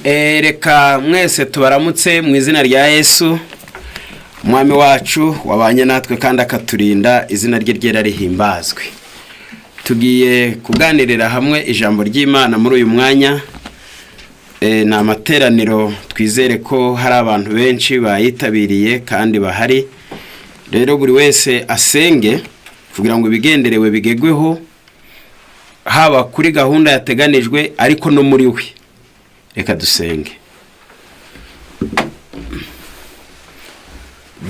Reka mwese tubaramutse mu izina rya Yesu, Umwami wacu wabanye natwe kandi akaturinda, izina rye ryera rihimbazwe. Tugiye kuganirira hamwe ijambo ry'Imana muri uyu mwanya. Ni amateraniro twizere ko hari abantu benshi bayitabiriye kandi bahari. Rero buri wese asenge kugira ngo ibigenderewe bigegweho, haba kuri gahunda yateganijwe ariko no muri we. Reka dusenge.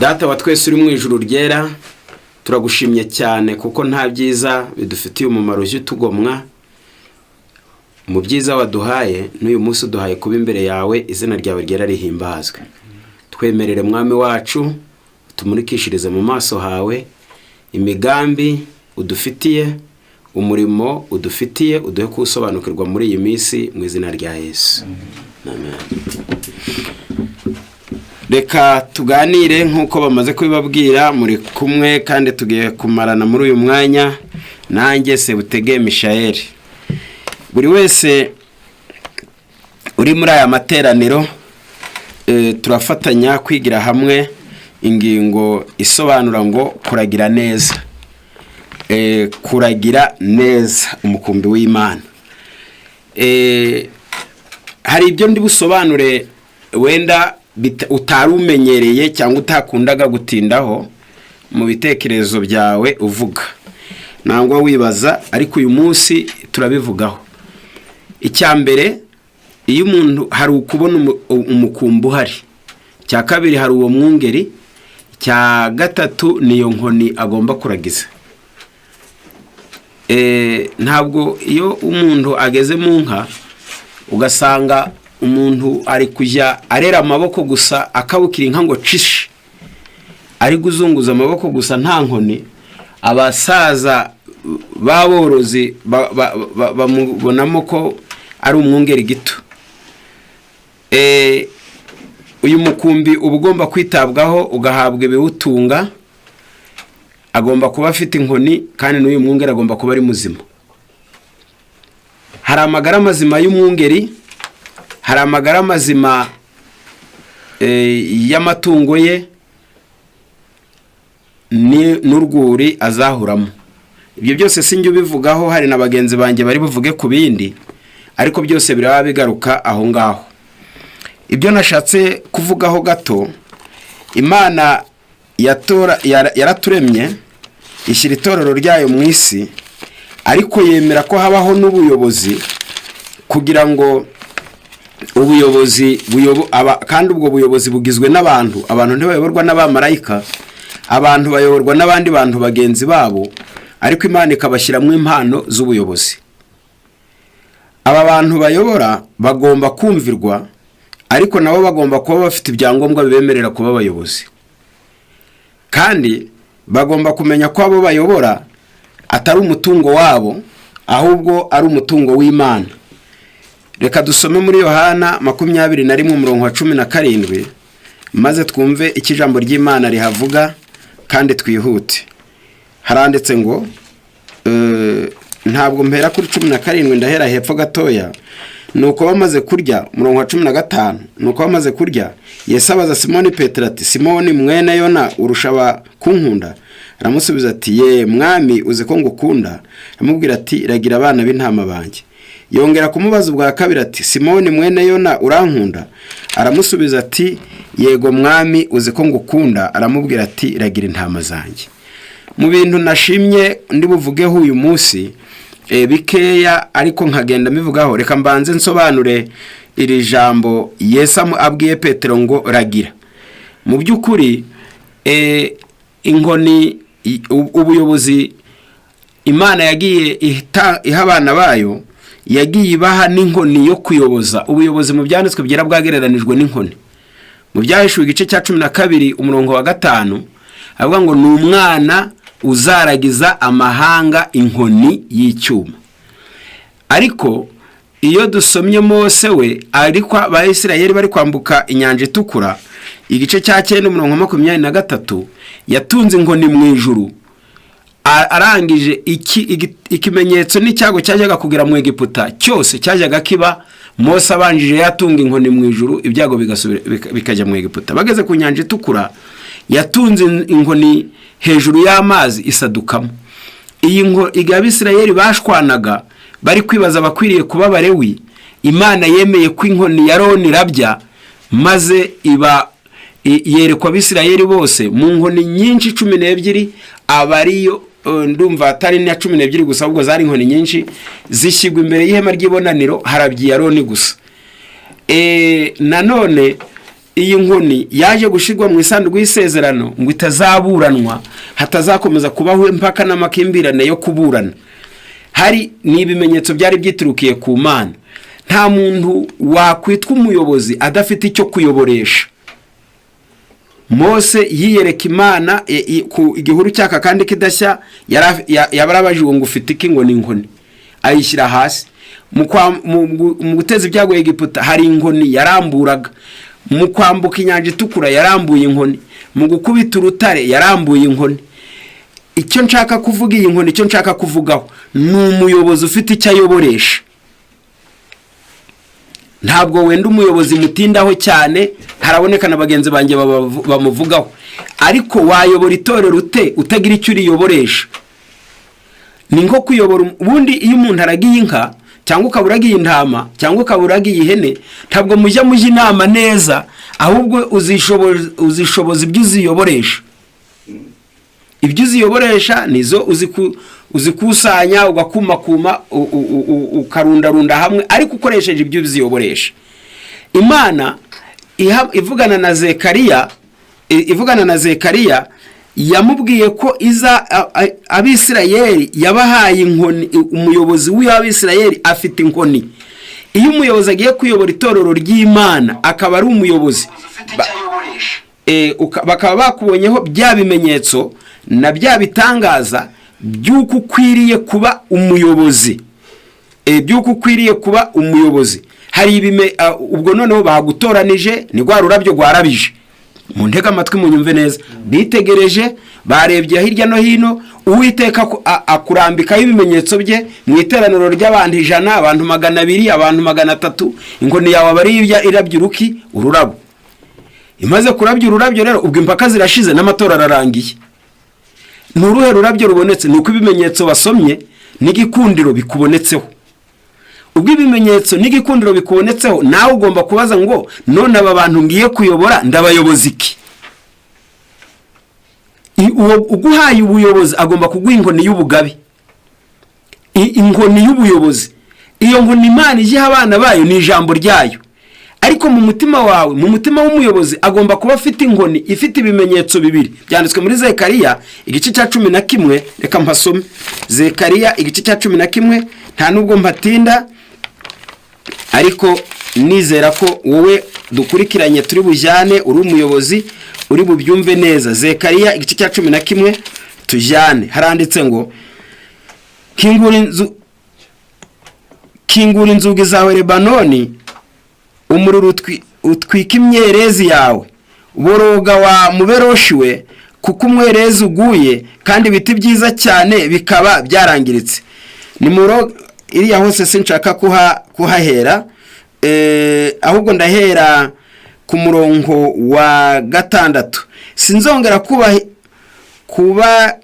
Data wa twese uri mu ijuru ryera, turagushimye cyane kuko nta byiza bidufitiye umumaro ujya utugomwa. Mu byiza waduhaye n'uyu munsi uduhaye kuba imbere yawe, izina ryawe ryera rihimbazwe. Twemerere, Mwami wacu, tumurikishirize mu maso hawe imigambi udufitiye, umurimo udufitiye, uduhe kuwusobanukirwa muri iyi minsi, mu izina rya Yesu, amen. Reka tuganire nk'uko bamaze kubibabwira. Muri kumwe kandi tugiye kumarana muri uyu mwanya nanjye Sebutege Mishayeli. Buri wese uri muri aya materaniro, turafatanya kwigira hamwe ingingo isobanura ngo kuragira neza, kuragira neza umukumbi w'Imana. Hari ibyo ndi busobanure wenda utari umenyereye cyangwa utakundaga gutindaho mu bitekerezo byawe uvuga nangwa wibaza, ariko uyu munsi turabivugaho. Icya mbere, iyo umuntu hari ukubona umukumbi uhari. Icya kabiri, hari uwo mwungeri. Icya gatatu, niyo nkoni agomba kuragiza. Ntabwo iyo umuntu ageze mu nka ugasanga umuntu ari kujya arera amaboko gusa, akabukira inka ngo cishe, ari kuzunguza amaboko gusa nta nkoni, abasaza b'aborozi bamubonamo ko ari umwungeri gito. Uyu mukumbi uba ugomba kwitabwaho, ugahabwa ibiwutunga, agomba kuba afite inkoni, kandi n'uyu mwungeri agomba kuba ari muzima. Hari amagara mazima y'umwungeri, hari amagara mazima y'amatungo ye n'urwuri azahuramo. Ibyo byose sinjye ubivugaho, hari na bagenzi banjye bari buvuge ku bindi, ariko byose biraba bigaruka aho ngaho. Ibyo nashatse kuvugaho gato, Imana yaraturemye, ishyira itorero ryayo mu isi, ariko yemera ko habaho n'ubuyobozi kugira ngo ubuyobozi, kandi ubwo buyobozi bugizwe n'abantu. Abantu ntibayoborwa n'abamarayika, abantu bayoborwa n'abandi bantu bagenzi babo, ariko Imana ikabashyiramo impano z'ubuyobozi. Aba bantu bayobora bagomba kumvirwa, ariko nabo bagomba kuba bafite ibyangombwa bibemerera kuba abayobozi, kandi bagomba kumenya ko abo bayobora atari umutungo wabo, ahubwo ari umutungo w'Imana. Reka dusome muri Yohana 21, umurongo wa 17, maze twumve icyo ijambo ry'Imana rihavuga kandi twihute. Haranditse ngo, ntabwo mpera kuri 17, ndahera hepfo gatoya. Nuko bamaze kurya, umurongo wa 15, nuko bamaze kurya, Yesu abaza Simoni Petero ati: "Simoni mwene Yona, urusha kunkunda?" Aramusubiza ati: "Ye Mwami, uzi ko ngukunda." Aramubwira ati: "Ragira abana b'intama banjye." Yongera kumubaza ubwa kabiri ati: "Simoni mwene Yona, urankunda?" Aramusubiza ati: "Yego Mwami, uzi ko ngukunda." Aramubwira ati: "Ragira intama zanjye." Mu bintu nashimye ndi buvugeho uyu munsi, bikeya ariko nkagenda mbivugaho, reka mbanze nsobanure iri jambo Yesu abwiye Petero ngo ragira. Mu by'ukuri, inkoni, ubuyobozi Imana yagiye iha abana bayo, yagiye ibaha n'inkoni yo kuyoboza. Ubuyobozi mu Byanditswe Byera bwagereranijwe n'inkoni. Mu Byahishuwe igice cya 12, umurongo wa 5, avuga ngo ni umwana uzaragiza amahanga inkoni y'icyuma. Ariko iyo dusomye Mose we, ariko Abayisirayeli bari kwambuka Inyanja Itukura, igice cya 9, umurongo wa 23, yatunze inkoni mu ijuru, arangije ikimenyetso n'icyago cyajyaga kugera mu Egiputa cyose cyajyaga kiba Mose abanjije yatunga inkoni mu ijuru, ibyago bigasubira bikajya mu Egiputa. Bageze ku Nyanja Itukura, yatunze inkoni hejuru y'amazi, isadukamo. Iyi ngo igihe Abisirayeli bashwanaga, bari kwibaza abakwiriye kuba Abarewi, Imana yemeye ko inkoni ya Aroni irabya, maze iba yerekwa Abisirayeli bose mu nkoni nyinshi 12, aba ariyo ndumva atari na 12 gusa, ahubwo zari inkoni nyinshi zishyirwa imbere y'ihema ry'ibonaniro, harabyiye Aroni gusa. Nanone iyi nkoni yaje gushyirwa mu isanduku y'isezerano ngo itazaburanwa, hatazakomeza kubaho impaka n'amakimbirane yo kuburana. Hari ni ibimenyetso byari byiturukiye ku Mana. Nta muntu wakwitwa umuyobozi adafite icyo kuyoboresha. Mose yiyereka Imana ku igihuru cyaka kandi kidashya, yarabajijwe ngo: "Ufite iki?" Ngo: "Ni inkoni." Ayishyira hasi. Mu guteza ibyago Egiputa, hari inkoni yaramburaga. Mu kwambuka Inyanja Itukura, yarambuye inkoni. Mu gukubita urutare, yarambuye inkoni. Icyo nshaka kuvuga, iyi nkoni, icyo nshaka kuvugaho ni umuyobozi ufite icyo ayoboresha. Ntabwo wenda umuyobozi mutindaho cyane, haraboneka na bagenzi banjye bamuvugaho, ariko wayobora itorero ute utagira icyo uriyoboresha? Ni nko kuyobora ubundi iyo umuntu aragiye inka, cyangwa ukaba uragiye intama, cyangwa ukaba uragiye ihene, ntabwo mujya inama neza, ahubwo uzishoboza ibyo uziyoboresha. Ibyo uziyoboresha nizo uzikusanya, ugakumakuma, ukarundarunda hamwe, ariko ukoresheje ibyo uziyoboresha. Imana ivugana na Zekariya, ivugana na Zekariya, yamubwiye ko iza Abisirayeli yabahaye inkoni. Umuyobozi w'Abisirayeli afite inkoni. Iyo umuyobozi agiye kuyobora itorero ry'Imana, akaba ari umuyobozi, bakaba bakubonyeho bya bimenyetso na bya bitangaza by'uko ukwiriye kuba umuyobozi, by'uko ukwiriye kuba umuyobozi, hari ibime ubwo noneho bagutoranije, ni rwa rurabyo rwarabije. Mu ntege amatwi, munyumve neza. Bitegereje, barebye hirya no hino, Uwiteka akurambikaho ibimenyetso bye mu iteraniro ry'abantu 100, abantu 200, abantu 300. Inkoni yawe aba ari irabya uruki? Ururabo. Imaze kurabya ururabyo rero, ubwo impaka zirashize n'amatora ararangiye. Ni uruhe rurabyo rubonetse? Ni uko ibimenyetso basomye n'igikundiro bikubonetseho. Ubwo ibimenyetso n'igikundiro bikubonetseho, nawe ugomba kubaza ngo: "None aba bantu ngiye kuyobora ndabayoboza iki?" Uwo uguhaye ubuyobozi agomba kuguha inkoni y'ubugabe, inkoni y'ubuyobozi. Iyo nkoni Imana ijya abana bayo ni ijambo ryayo. Ariko mu mutima wawe, mu mutima w'umuyobozi, agomba kuba afite inkoni ifite ibimenyetso bibiri byanditswe muri Zekariya igice cya 11. Reka mpasome. Zekariya igice cya 11. Nta nubwo mpatinda, ariko nizera ko wowe dukurikiranye turi bujyane, uri umuyobozi, uri bubyumve neza. Zekariya igice cya 11, tujyane. Haranditse ngo: "Kingura inzu, kingura inzugi zawe Lebanoni, umuriro utwika imyerezi yawe. Boroga wa muberoshi we, kuko umwerezi uguye, kandi ibiti byiza cyane bikaba byarangiritse." Ni muro iriya hose sinshaka kuhahera, ahubwo ndahera ku murongo wa 6. "Sinzongera kuba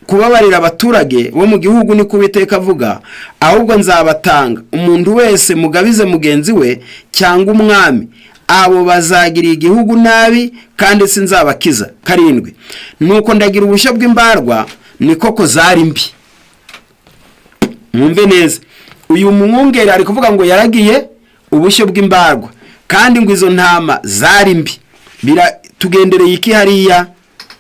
kubabarira abaturage bo mu gihugu, niko Uwiteka avuga, ahubwo nzabatanga, umuntu wese mugabize mugenzi we cyangwa umwami. Abo bazagirira igihugu nabi, kandi sinzabakiza." 7: "Nuko ndagira ubushyo bw'imbarwa, ni koko zari mbi." Mwumve neza, uyu mwungeri ari kuvuga ngo yaragiye ubushyo bw'imbarwa, kandi ngo izo ntama zari mbi. Tugendereye iki hariya?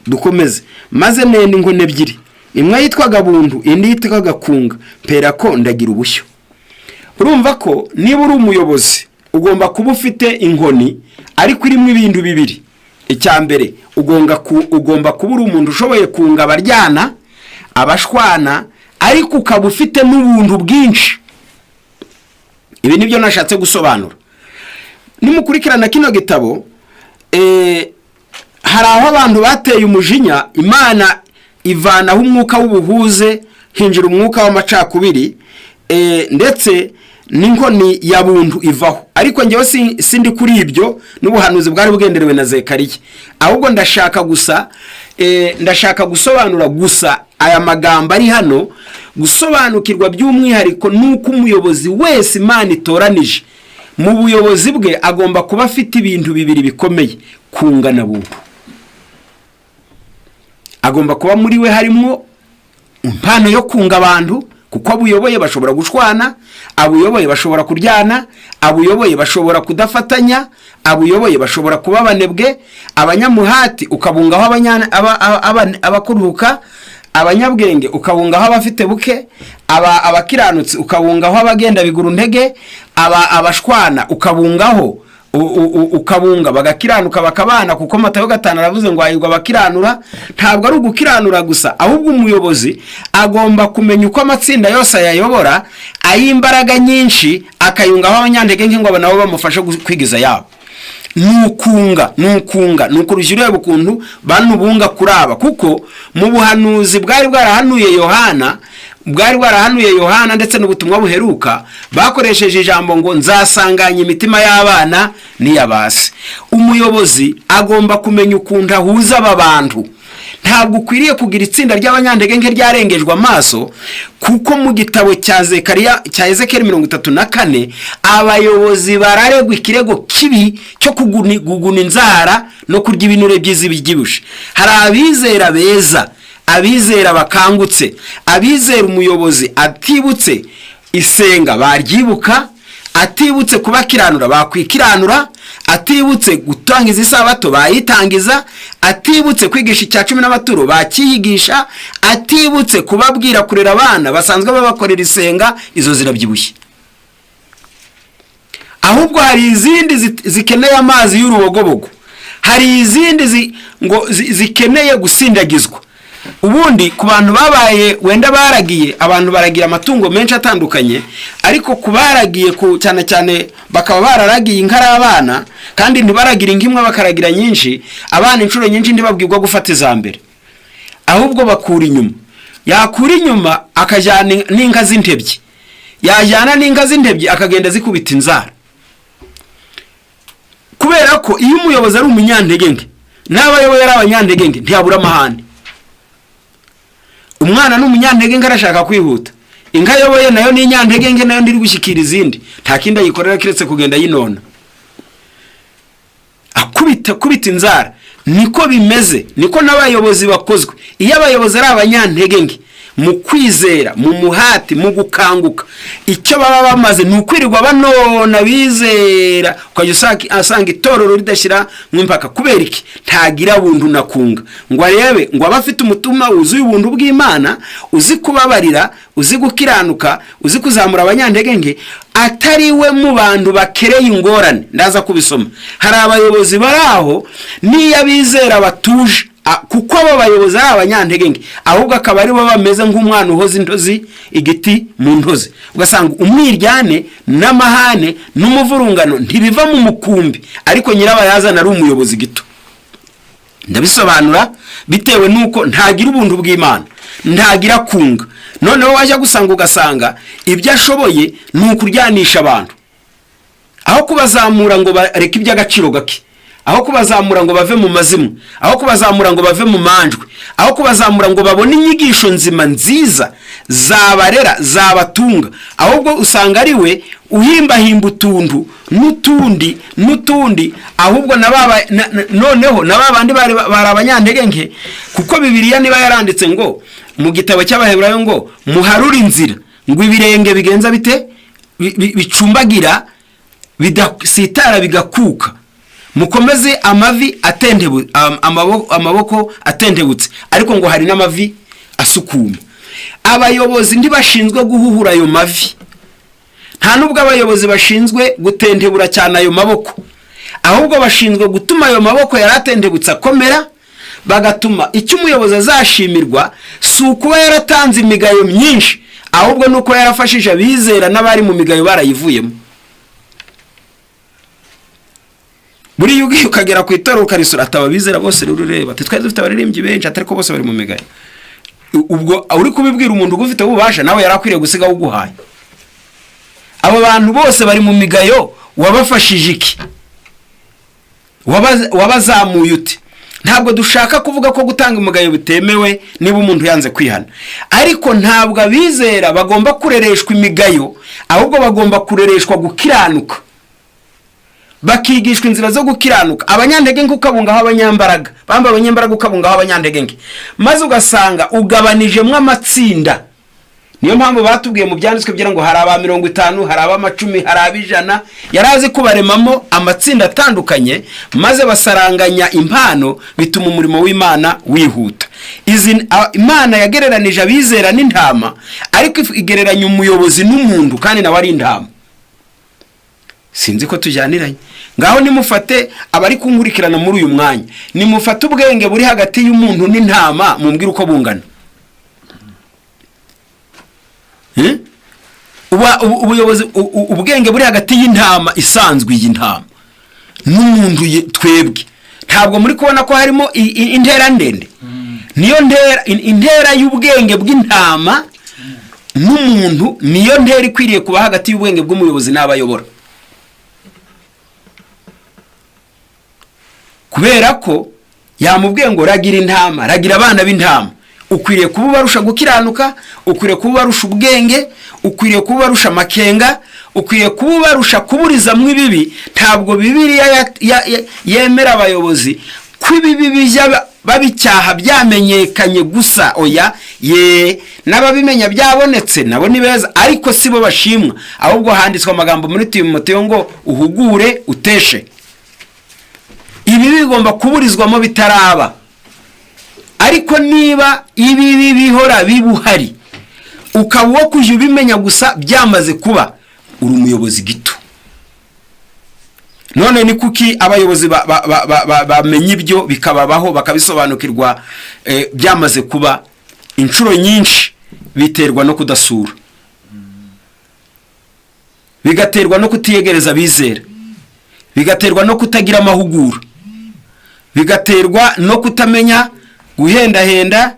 Dukomeze. "Maze nenda inkoni ebyiri, imwe yitwaga Buntu, indi yitwaga Kunga, mpera ko ndagira ubushyo." Urumva ko niba uri umuyobozi, ugomba kuba ufite inkoni, ariko irimo ibintu bibiri. Icya mbere, ugomba kuba uri umuntu ushoboye kunga abaryana, abashwana, ariko ukaba ufite n'ubuntu bwinshi. Ibi nibyo nashatse gusobanura. Nimukurikirana kino gitabo, hari aho abantu bateye umujinya, Imana ivanaho umwuka w'ubuhuze, hinjira umwuka w'amacakubiri, ndetse N'inkoni ya buntu ivaho. Ariko ngewe sindi kuri ibyo n'ubuhanuzi bwari bugenderewe na Zekariya, ahubwo ndashaka gusa ndashaka gusobanura gusa aya magambo ari hano, gusobanukirwa by'umwihariko n'uko umuyobozi wese Imana itoranije mu buyobozi bwe agomba kuba afite ibintu bibiri bikomeye: kungana buntu. Agomba kuba muri we harimo impano yo kunga abantu, kuko abuyoboye bashobora gushwana, abuyoboye bashobora kuryana, abuyoboye bashobora kudafatanya, abuyoboye bashobora kuba abanebwe. Abanyamuhati ukabungaho abakuruhuka, abanyabwenge ukabungaho abafite buke, abakiranutsi ukabungaho abagenda bigura intege, abashwana ukabungaho ukabunga bagakiranuka bakabana, kuko Matayo 5 aravuze ngo hahirwa abakiranura. Ntabwo ari ugukiranura gusa, ahubwo umuyobozi agomba kumenya uko amatsinda yose ayayobora, ay'imbaraga nyinshi akayungaho abanyantege nke ngo abo nabo bamufashe kwigiza yabo. Ni ukunga, ni ukunga, ni ukurujya ureba ukuntu banubunga kuri aba, kuko mu buhanuzi bwari bwarahanuye Yohana, bwari bwarahanuye Yohana ndetse n'ubutumwa buheruka, bakoresheje ijambo ngo nzasanganya imitima y'abana n'iy'abasi. Umuyobozi agomba kumenya ukuntu ahuza aba bantu. Ntabwo ukwiriye kugira itsinda ry'abanyantege nke ryarengejwe amaso, kuko mu gitabo cya Zekariya, cya Ezekeri 34, abayobozi bararegwa ikirego kibi cyo kuguguna inzara no kurya ibinure byiza bibyibushye. Hari abizera beza, abizera bakangutse, abizera umuyobozi atibutse isenga baryibuka, atibutse kubakiranura bakwikiranura, atibutse gutangiza isabato bayitangiza, atibutse kwigisha icya cumi n'amaturo bakiyigisha, atibutse kubabwira kurera abana basanzwe babakorera isenga, izo zirabyibushye. Ahubwo hari izindi zikeneye amazi y'urubogobogo, hari izindi ngo zikeneye gusindagizwa. Ubundi ku bantu babaye wenda baragiye, abantu baragira amatungo menshi atandukanye, ariko ku baragiye ku cyane cyane bakaba bararagiye inka ari abana, kandi ntibaragira inka imwe, bakaragira nyinshi, abana inshuro nyinshi ntibabwirwa gufata iza mbere, ahubwo bakura inyuma. Yakura inyuma akajyana n'inka z'intebyi, yajyana n'inka z'intebyi akagenda zikubita inzara, kubera ko iyo umuyobozi ari umunyantege nke n'abayoboye ari abanyantege nke, ntiyabura amahane. Umwana ni umunyantege nke, arashaka kwihuta. Inka ayoboye nayo ni inyantege nke, nayo ndiri gushyikira izindi, nta kindi ayikorera keretse kugenda ayinona, akubita kubita inzara. Niko bimeze, niko n'abayobozi bakozwe. Iyo abayobozi ari abanyantege nke mu kwizera, mu muhati, mu gukanguka, icyo baba bamaze ni ukwirirwa banona bizera, ukajya usanga itorero ridashyira mu impaka. Kubera iki? Ntagira buntu nakunga ngo arebe ngo abe afite umutima wuzuye ubuntu bw'Imana, uzi kubabarira, uzi gukiranuka, uzi kuzamura abanyantege nke, atari we mu bantu bakereye ingorane. Ndaza kubisoma. Hari abayobozi bari aho, n'iyo abizera batuje, kuko abo bayobozi ari abanyantege nke, ahubwo akaba aribo bameze nk'umwana uhoza intozi, igiti mu ntozi, ugasanga umwiryane n'amahane n'umuvurungano ntibiva mu mukumbi, ariko nyirabayazana ari umuyobozi gito. Ndabisobanura bitewe n'uko ntagira ubuntu bw'Imana, ntagira kunga. Noneho wajya gusanga, ugasanga ibyo ashoboye ni ukuryanisha abantu, aho kubazamura ngo bareke iby'agaciro gake, aho kubazamura ngo bave mu mazimwe, aho kubazamura ngo bave mu manjwe, aho kubazamura ngo babone inyigisho nzima nziza zabarera, zabatunga, ahubwo usanga ari we uhimbahimba utuntu n'utundi n'utundi. Ahubwo na baba noneho na ba bandi bari abanyantege nke, kuko Bibiliya niba yaranditse ngo mu gitabo cy'Abaheburayo ngo muharure inzira ngo ibirenge bigenza bite, bicumbagira, bidasitara, bigakuka, mukomeze amavi amaboko atendebutse, ariko ngo hari n'amavi asukuma. Abayobozi ntibashinzwe guhuhura ayo mavi, nta nubwo abayobozi bashinzwe gutendebura cyane ayo maboko, ahubwo bashinzwe gutuma ayo maboko yari atendebutse akomera, bagatuma icyo umuyobozi azashimirwa si ukuba yaratanze imigayo myinshi, ahubwo ni uko yarafashije abizera n'abari mu migayo barayivuyemo. Buriya ugiye ukagera ku itorero ukarisura, ataba abizera bose rero ureba ati twari dufite abaririmbyi benshi, atari ko bose bari mu migayo. Ubwo uri kubibwira umuntu ugufite ububasha, nawe yari akwiriye gusiga uguhaye. Abo bantu bose bari mu migayo, wabafashije iki? Wabazamuye ute? Ntabwo dushaka kuvuga ko gutanga umugayo bitemewe niba umuntu yanze kwihana, ariko ntabwo abizera bagomba kurereshwa imigayo, ahubwo bagomba kurereshwa gukiranuka, bakigishwa inzira zo gukiranuka. Abanyantege nke ukabungaho abanyambaraga, bamba abanyambaraga ukabungaho abanyantege nke, maze ugasanga ugabanijemo amatsinda. Niyo mpamvu batubwiye mu byanditswe kugira ngo hari aba 50, hari ab'amacumi, hari ab'100. Yari azi kubaremamo amatsinda atandukanye, maze basaranganya impano, bituma umurimo w'Imana wihuta. Izi Imana yagereranije abizera n'intama, ariko igereranya umuyobozi n'umuntu, kandi nawe ari intama. Sinzi ko tujyaniranye. Ngaho nimufate abari kunkurikirana muri uyu mwanya, nimufate ubwenge buri hagati y'umuntu n'intama, mumbwire uko bungana. Ubuyobozi, ubwenge buri hagati y'intama isanzwe, iyi ntama, n'umuntu, twebwe, ntabwo muri kubona ko harimo intera ndende? Niyo ntera, intera y'ubwenge bw'intama n'umuntu, niyo ntera ikwiriye kuba hagati y'ubwenge bw'umuyobozi n'abayobora, kubera ko yamubwiye ngo ragira intama, ragira abana b'intama. Ukwiriye kuba ubarusha gukiranuka, ukwiriye kuba ubarusha ubwenge, ukwiriye kuba ubarusha amakenga, ukwiriye kuba ubarusha kuburizamo ibibi. Ntabwo Bibiliya yemera abayobozi ko ibibi bijya babicyaha byamenyekanye gusa, oya ye. N'ababimenya byabonetse nabo ni beza, ariko si bo bashimwa. Ahubwo handitswe amagambo muri Timoteyo ngo uhugure, uteshe. Ibi bigomba kuburizwamo bitaraba. Ariko niba ibibi bihora bibuhari, ukaba uwo kujya ubimenya gusa byamaze kuba, uri umuyobozi gito. None ni kuki abayobozi bamenya ibyo bikababaho, bakabisobanukirwa byamaze kuba? Inshuro nyinshi biterwa no kudasura, bigaterwa no kutiyegereza abizera, bigaterwa no kutagira amahugura, bigaterwa no kutamenya guhendahenda,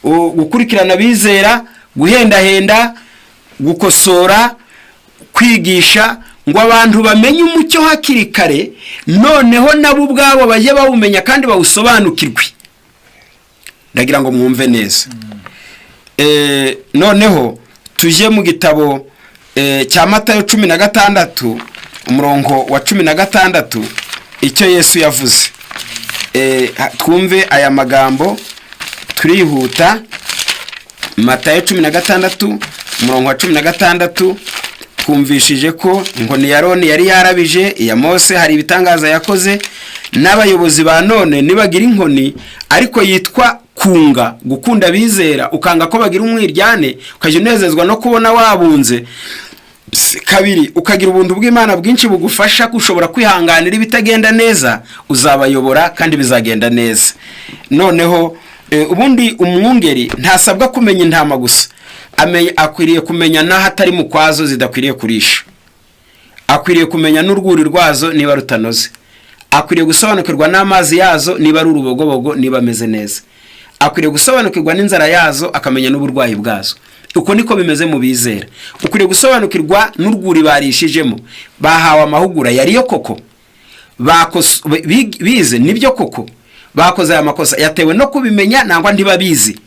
gukurikirana abizera, guhendahenda, gukosora, kwigisha ngo abantu bamenye umucyo hakiri kare, noneho nabo ubwabo bajye bawumenya kandi bawusobanukirwe. Ndagira ngo mwumve neza. Noneho tujye mu gitabo cya Matayo 16, umurongo wa 16, icyo Yesu yavuze. Twumve aya magambo, turihuta. Matayo 16, umurongo wa 16. Twumvishije ko inkoni ya Aroni yari yarabije, iya Mose hari ibitangaza yakoze. N'abayobozi ba none nibagira inkoni ariko yitwa kunga, gukunda abizera, ukanga ko bagira umwiryane, ukajya unezezwa no kubona wabunze kabiri, ukagira ubuntu bw'Imana bwinshi bugufasha gushobora kwihanganira ibitagenda neza, uzabayobora kandi bizagenda neza. Noneho ubundi umwungeri ntasabwa kumenya intama gusa, akwiriye kumenya n'aho atari mu kwazo zidakwiriye kurisha, akwiriye kumenya n'urwuri rwazo niba rutanoze, akwiriye gusobanukirwa n'amazi yazo niba ari urubogobogo, niba ameze neza, akwiriye gusobanukirwa n'inzara yazo, akamenya n'uburwayi bwazo. Uko niko bimeze mu bizera. Ukwiriye gusobanukirwa n'urwuri barishijemo. Bahawe amahugura yariyo koko? Bize nibyo koko? Bakoze aya makosa yatewe no kubimenya nangwa ntibabizi,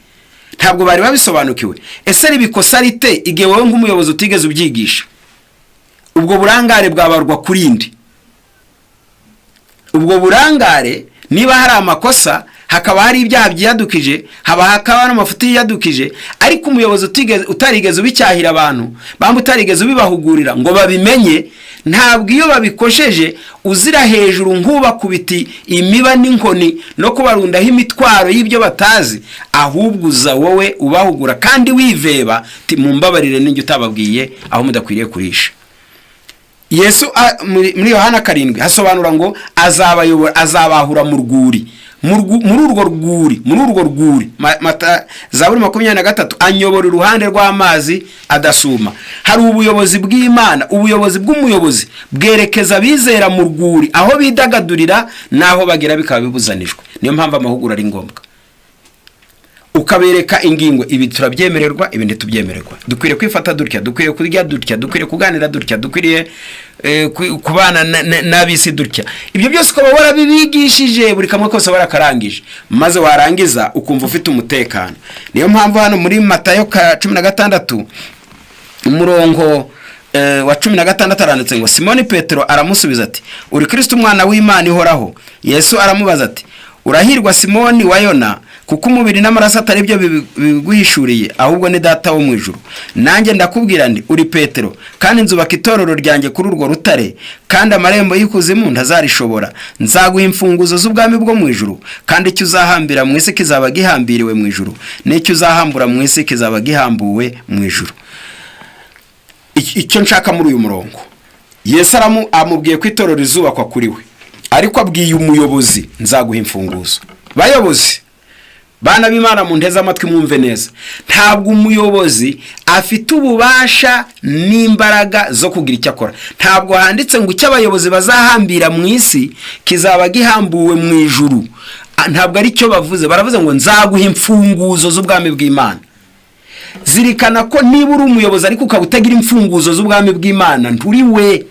ntabwo bari babisobanukiwe? Ese ribikosa rite igihe wowe nk'umuyobozi utigeze ubyigisha? Ubwo burangare bwabarwa kuri ndi? Ubwo burangare, niba hari amakosa, hakaba hari ibyaha byiyadukije, hakaba n'amafuti yiyadukije, ariko umuyobozi utarigeze ubicyahira abantu, bamba utarigeze ubibahugurira ngo babimenye, ntabwo iyo babikosheje uzira hejuru nk'ubakubiti imiba n'inkoni no kubarundaho imitwaro y'ibyo batazi, ahubwo uza wowe ubahugura kandi wiveba, mumbabarire n'ijya utababwiye aho mudakwiriye kurisha. Yesu muri Yohana 7 hasobanura ngo azabayobora, azabahura mu rwuri, muri urwo rwuri, muri urwo rwuri. Zaburi 23, anyobora iruhande rw'amazi adasuma. Hari ubuyobozi bw'Imana. Ubuyobozi bw'umuyobozi bwerekeza abizera mu rwuri, aho bidagadurira n'aho bagera bikaba bibuzanijwe. Niyo mpamvu amahugurwa ari ngombwa. Ukabereka ingingo: ibi turabyemererwa, ibi ntitubyemererwa, dukwiriye kwifata dutya, dukwiriye kurya dutya, dukwiriye kuganira dutya, dukwiriye kubana n'ab'isi dutya. Ibyo byose ukaba warabibigishije, buri kamwe kose warakarangije, maze warangiza ukumva ufite umutekano. Niyo mpamvu hano muri Matayo ka 16, umurongo wa 16, aranditse ngo: "Simoni Petero aramusubiza ati: 'Uri Kirisito, umwana w'Imana ihoraho.' Yesu aramubaza ati: 'Urahirwa, Simoni wa Yona, kuko umubiri n'amaraso atari byo biguhishuriye, ahubwo ni Data wo mu ijuru. Nanjye ndakubwira nti: Uri Petero, kandi nzubaka itorero ryanjye kuri urwo rutare, kandi amarembo y'ikuzimu ntazarishobora. Nzaguha imfunguzo z'ubwami bwo mu ijuru, kandi icyo uzahambira mu isi kizaba gihambiriwe mu ijuru, n'icyo uzahambura mu isi kizaba gihambuwe mu ijuru.'" Icyo nshaka muri uyu murongo, Yesu amubwiye ko itorero rizubakwa kuri we, ariko abwiye umuyobozi: "Nzaguha imfunguzo." Bayobozi, bana b'Imana, mu nteze amatwi mwumve neza: ntabwo umuyobozi afite ububasha n'imbaraga zo kugira icyo akora. Ntabwo handitse ngo icyo abayobozi bazahambira mu isi kizaba gihambuwe mu ijuru. Ntabwo ari cyo bavuze. Baravuze ngo: "Nzaguha imfunguzo z'ubwami bw'Imana." Zirikana ko niba uri umuyobozi ariko ukaba utagira imfunguzo z'ubwami bw'Imana, nturi we.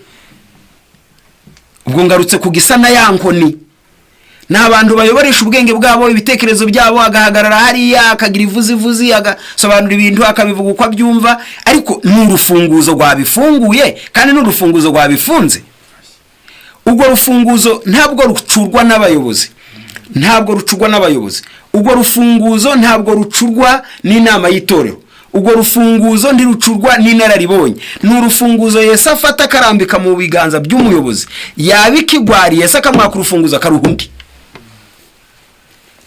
Ubwo ngarutse ku gisa na ya nkoni. Ni abantu bayoboresha ubwenge bwabo, ibitekerezo byabo, agahagarara hariya akagira ivuzivuzi, agasobanura ibintu, akabivuga uko abyumva, ariko ni urufunguzo rwabifunguye kandi ni urufunguzo rwabifunze. Urwo rufunguzo ntabwo rucurwa n'abayobozi, ntabwo rucurwa n'abayobozi. Urwo rufunguzo ntabwo rucurwa n'inama y'itorero. Urwo rufunguzo ntirucurwa n'inararibonye. Ni urufunguzo Yesu afata akarambika mu biganza by'umuyobozi. Yaba ikigwari, Yesu akamwaka urufunguzo akaruha undi.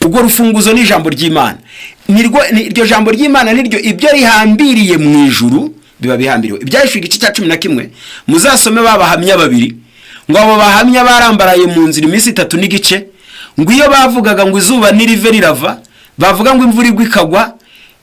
Urwo rufunguzo ni ijambo ry'Imana. Iryo jambo ry'Imana niryo ibyo rihambiriye mu ijuru biba bihambiriwe. Ibyahishuwe igice cya 11, muzasome ba bahamya babiri. Ngo abo bahamya barambaraye mu nzira iminsi 3 n'igice. Ngo iyo bavugaga ngo izuba nirive, rirava; bavuga ngo imvura igwa, ikagwa;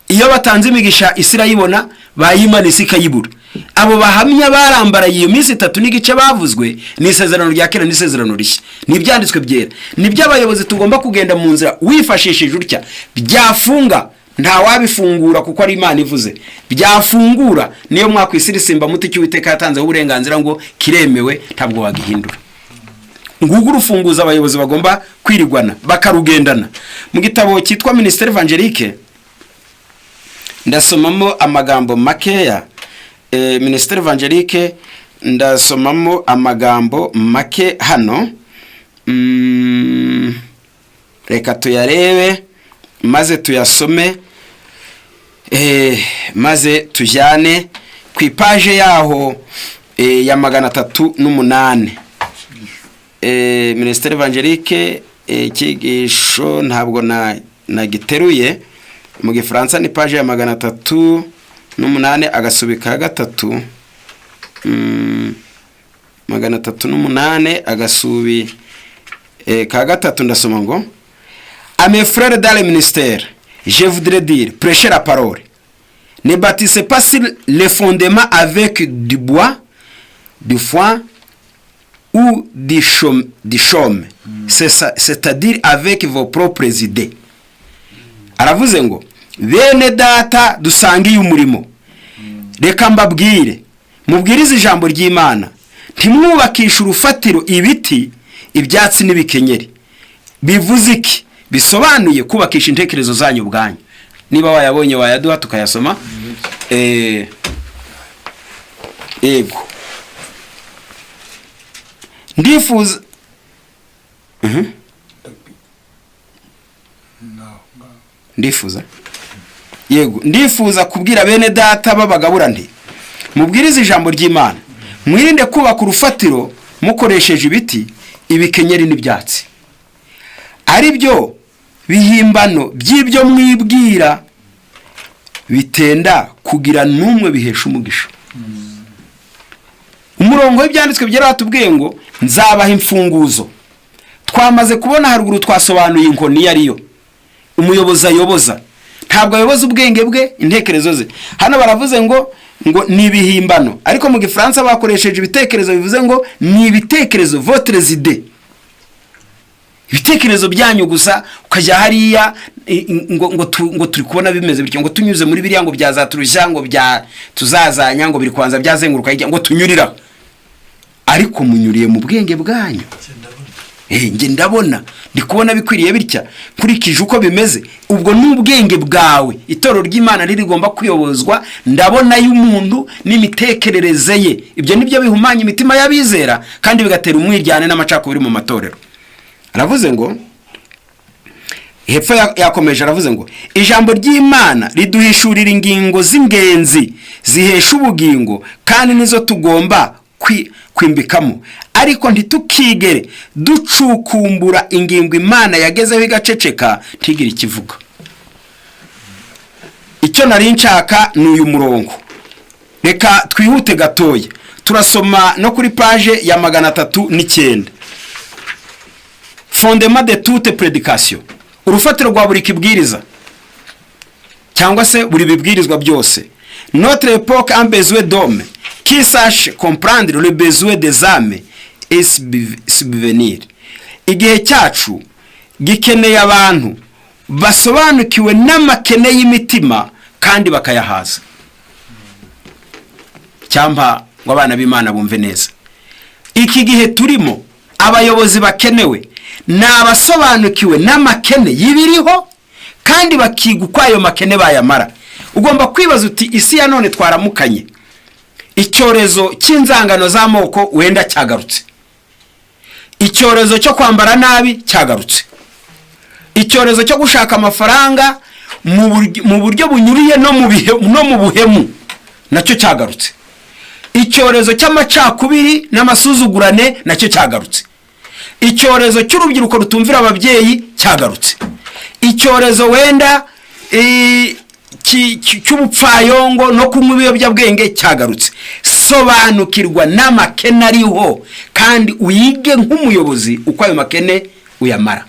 iyo batanze imigisha, isi irayibona, bayimana, isi ikayibura. Abo bahamya barambaraye iyo minsi 3 n'igice bavuzwe ni isezerano rya kera n'isezerano rishya, ni ibyanditswe byera. Ni abayobozi tugomba kugenda mu nzira wifashishije utya: byafunga, ntawabifungura kuko ari Imana ivuze. Byafungura, niyo mwakwisirimba muti icyo Uwiteka yatanzeho uburenganzira ngo kiremewe, ntabwo wagihindura. Ngugu urufunguzo abayobozi bagomba kwirigwana bakarugendana. Mu gitabo cyitwa Ministère évangélique ndasomamo amagambo makeya. Ministère évangélique, ndasomamo amagambo make hano. Reka tuyarebe maze tuyasome, maze tujyane ku ipaje yaho ya 308. Ministère évangélique, icyigisho ntabwo nagiteruye. Mu Gifaransa ni paje ya 308, agasubi ka gatatu. 308, agasubi ka gatatu. Ndasoma ngo: "À mes frères dans le ministère, je voudrais dire: prêchez la parole. Ne bâtissez pas sur les fondements avec du bois, du foin ou du chaume, c'est-à-dire avec vos propres idées." Aravuze ngo: "Bene Data dusangiye umurimo, reka mbabwire: mubwirize ijambo ry'Imana, ntimwubakishe urufatiro ibiti, ibyatsi n'ibikenyeri." Bivuze iki? Bisobanuye kubakisha intekerezo zanyu ubwanyu. Niba wayabonye wayaduha tukayasoma. Yego, ndifuza. Ndifuza, yego, ndifuza kubwira bene Data b'abagabura nti: mubwirize ijambo ry'Imana, mwirinde kubaka urufatiro mukoresheje ibiti, ibikenyeri n'ibyatsi, ari byo bihimbano by'ibyo mwibwira bitenda kugira n'umwe bihesha umugisha. Umurongo w'ibyanditswe byera watubwiye ngo: "Nzabaha imfunguzo." Twamaze kubona haruguru, twasobanuye inkoni iyo ariyo. Umuyobozi ayoboza, ntabwo ayoboza ubwenge bwe, intekerezo ze. Hano baravuze ngo ni ibihimbano, ariko mu Gifaransa bakoresheje ibitekerezo, bivuze ngo ni ibitekerezo, votre idée. Ibitekerezo byanyu gusa, ukajya hariya ngo turi kubona bimeze bityo, ngo tunyuze muri biriya ngo byazaturushya, ngo bya tuzazanya, ngo biri kubanza byazenguruka hirya, ngo tunyurira, ariko munyuriye mu bwenge bwanyu. Njye ndabona, ndi kubona bikwiriye bitya nkurikije uko bimeze. Ubwo ni ubwenge bwawe. Itorero ry'Imana rigomba kuyobozwa ndabona y'umuntu n'imitekerereze ye. Ibyo nibyo bihumanya imitima y'abizera kandi bigatera umwiryane n'amacakubiri mu matorero. Aravuze ngo hepfo yakomeje aravuze ngo ijambo ry'Imana riduhishurira ingingo z'ingenzi zihesha ubugingo, kandi nizo tugomba kwimbikamo, ariko ntitukigere ducukumbura ingingo Imana yagezeho igaceceka, ntigire ikivuga. Icyo nari nshaka ni uyu murongo. Reka twihute gatoya, turasoma no kuri page ya 309, "Fondement de toute prédication", urufatiro rwa buri kibwiriza cyangwa se buri bibwirizwa byose. "Notre époque a besoin d'hommes qui sachent comprendre le besoin des âmes et subvenir." Igihe cyacu gikeneye abantu basobanukiwe n'amakene y'imitima kandi bakayahaza. Cyampa ngo abana b'Imana bumve neza iki gihe turimo. Abayobozi bakenewe ni abasobanukiwe n'amakene y'ibiriho kandi bakiga uko ayo makene bayamara. Ugomba kwibaza uti: "Isi ya none twaramukanye icyorezo cy'inzangano z'amoko wenda cyagarutse, icyorezo cyo kwambara nabi cyagarutse, icyorezo cyo gushaka amafaranga mu buryo bunyuriye no mu buhemu nacyo cyagarutse, icyorezo cy'amacakubiri n'amasuzugurane nacyo cyagarutse, icyorezo cy'urubyiruko rutumvira ababyeyi cyagarutse, icyorezo wenda cy'ubupfayongo no kunywa ibiyobyabwenge cyagarutse." Sobanukirwa n'amakene ariho kandi uyige nk'umuyobozi uko ayo makene uyamara.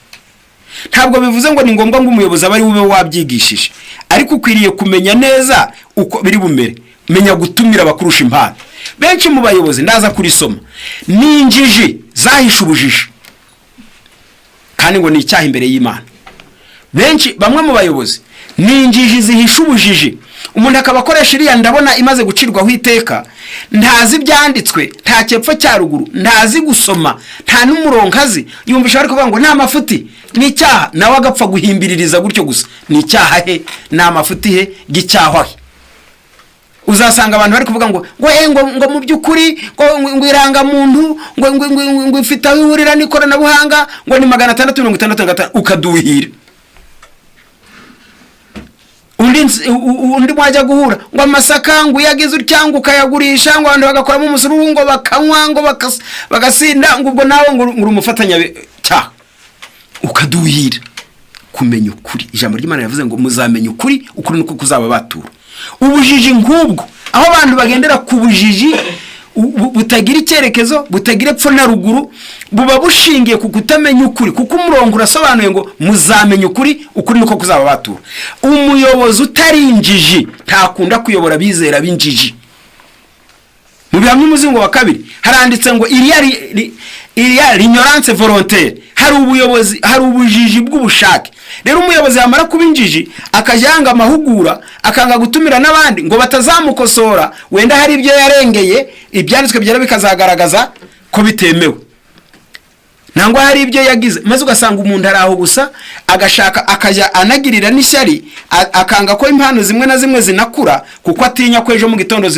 Ntabwo bivuze ngo ni ngombwa ngo umuyobozi abe ari ube wabyigishije, ariko ukwiriye kumenya neza uko biri bumere. Menya gutumira abakurusha impano. Benshi mu bayobozi, ndaza kurisoma, ni injiji zahishe ubujiji, kandi ngo ni icyaha imbere y'Imana. Benshi, bamwe mu bayobozi ni injiji zihisha ubujiji. Umuntu akaba akoresha iriya ndabona imaze gucirwaho iteka, ntazi ibyanditswe, nta cyepfo cya ruguru, ntazi gusoma, nta n'umurongo azi. Yumvisha bari kuvuga ngo nta mafuti, ni icyaha, nawe agapfa guhimbiririza gutyo gusa. Ni icyaha he? Ni amafuti he? Gicyahwa he? Uzasanga abantu bari kuvuga ngo mu by'ukuri ngo irangamuntu ngo ifite aho ihurira n'ikoranabuhanga, ngo ni 665, ukaduhira. Undi mwajya guhura ngo amasaka ngo uyagize utya, ngo ukayagurisha, ngo abantu bagakoramo umusururu, ngo bakanywa, ngo bagasinda, ngo ubwo nawe ngo uri umufatanyacyaha, ukaduhira. Kumenya ukuri, ijambo ry'Imana yavuze ngo muzamenya ukuri, ukuri niko kuzaba batura. Ubujiji nk'ubwo, aho abantu bagendera ku bujiji butagira icyerekezo, butagira epfo na ruguru, buba bushingiye ku kutamenya ukuri, kuko umurongo urasobanuye ngo muzamenya ukuri, ukuri niko kuzaba batura. Umuyobozi utari injiji ntakunda kuyobora abizera b'injiji. Mu Bihamya, umuzingo wa kabiri, haranditse ngo iriya l'ignorance volontaire. Hari ubuyobozi, hari ubujiji bw'ubushake. Rero umuyobozi yamara kuba injiji, akajya yanga amahugura, akanga gutumira n'abandi ngo batazamukosora, wenda hari ibyo yarengeye, ibyanditswe byera bikazagaragaza ko bitemewe, nangwa hari ibyo yagize, maze ugasanga umuntu ari aho gusa, agashaka akajya anagirira n'ishyari, akanga ko impano zimwe na zimwe zinakura, kuko atinya ko ejo mu gitondo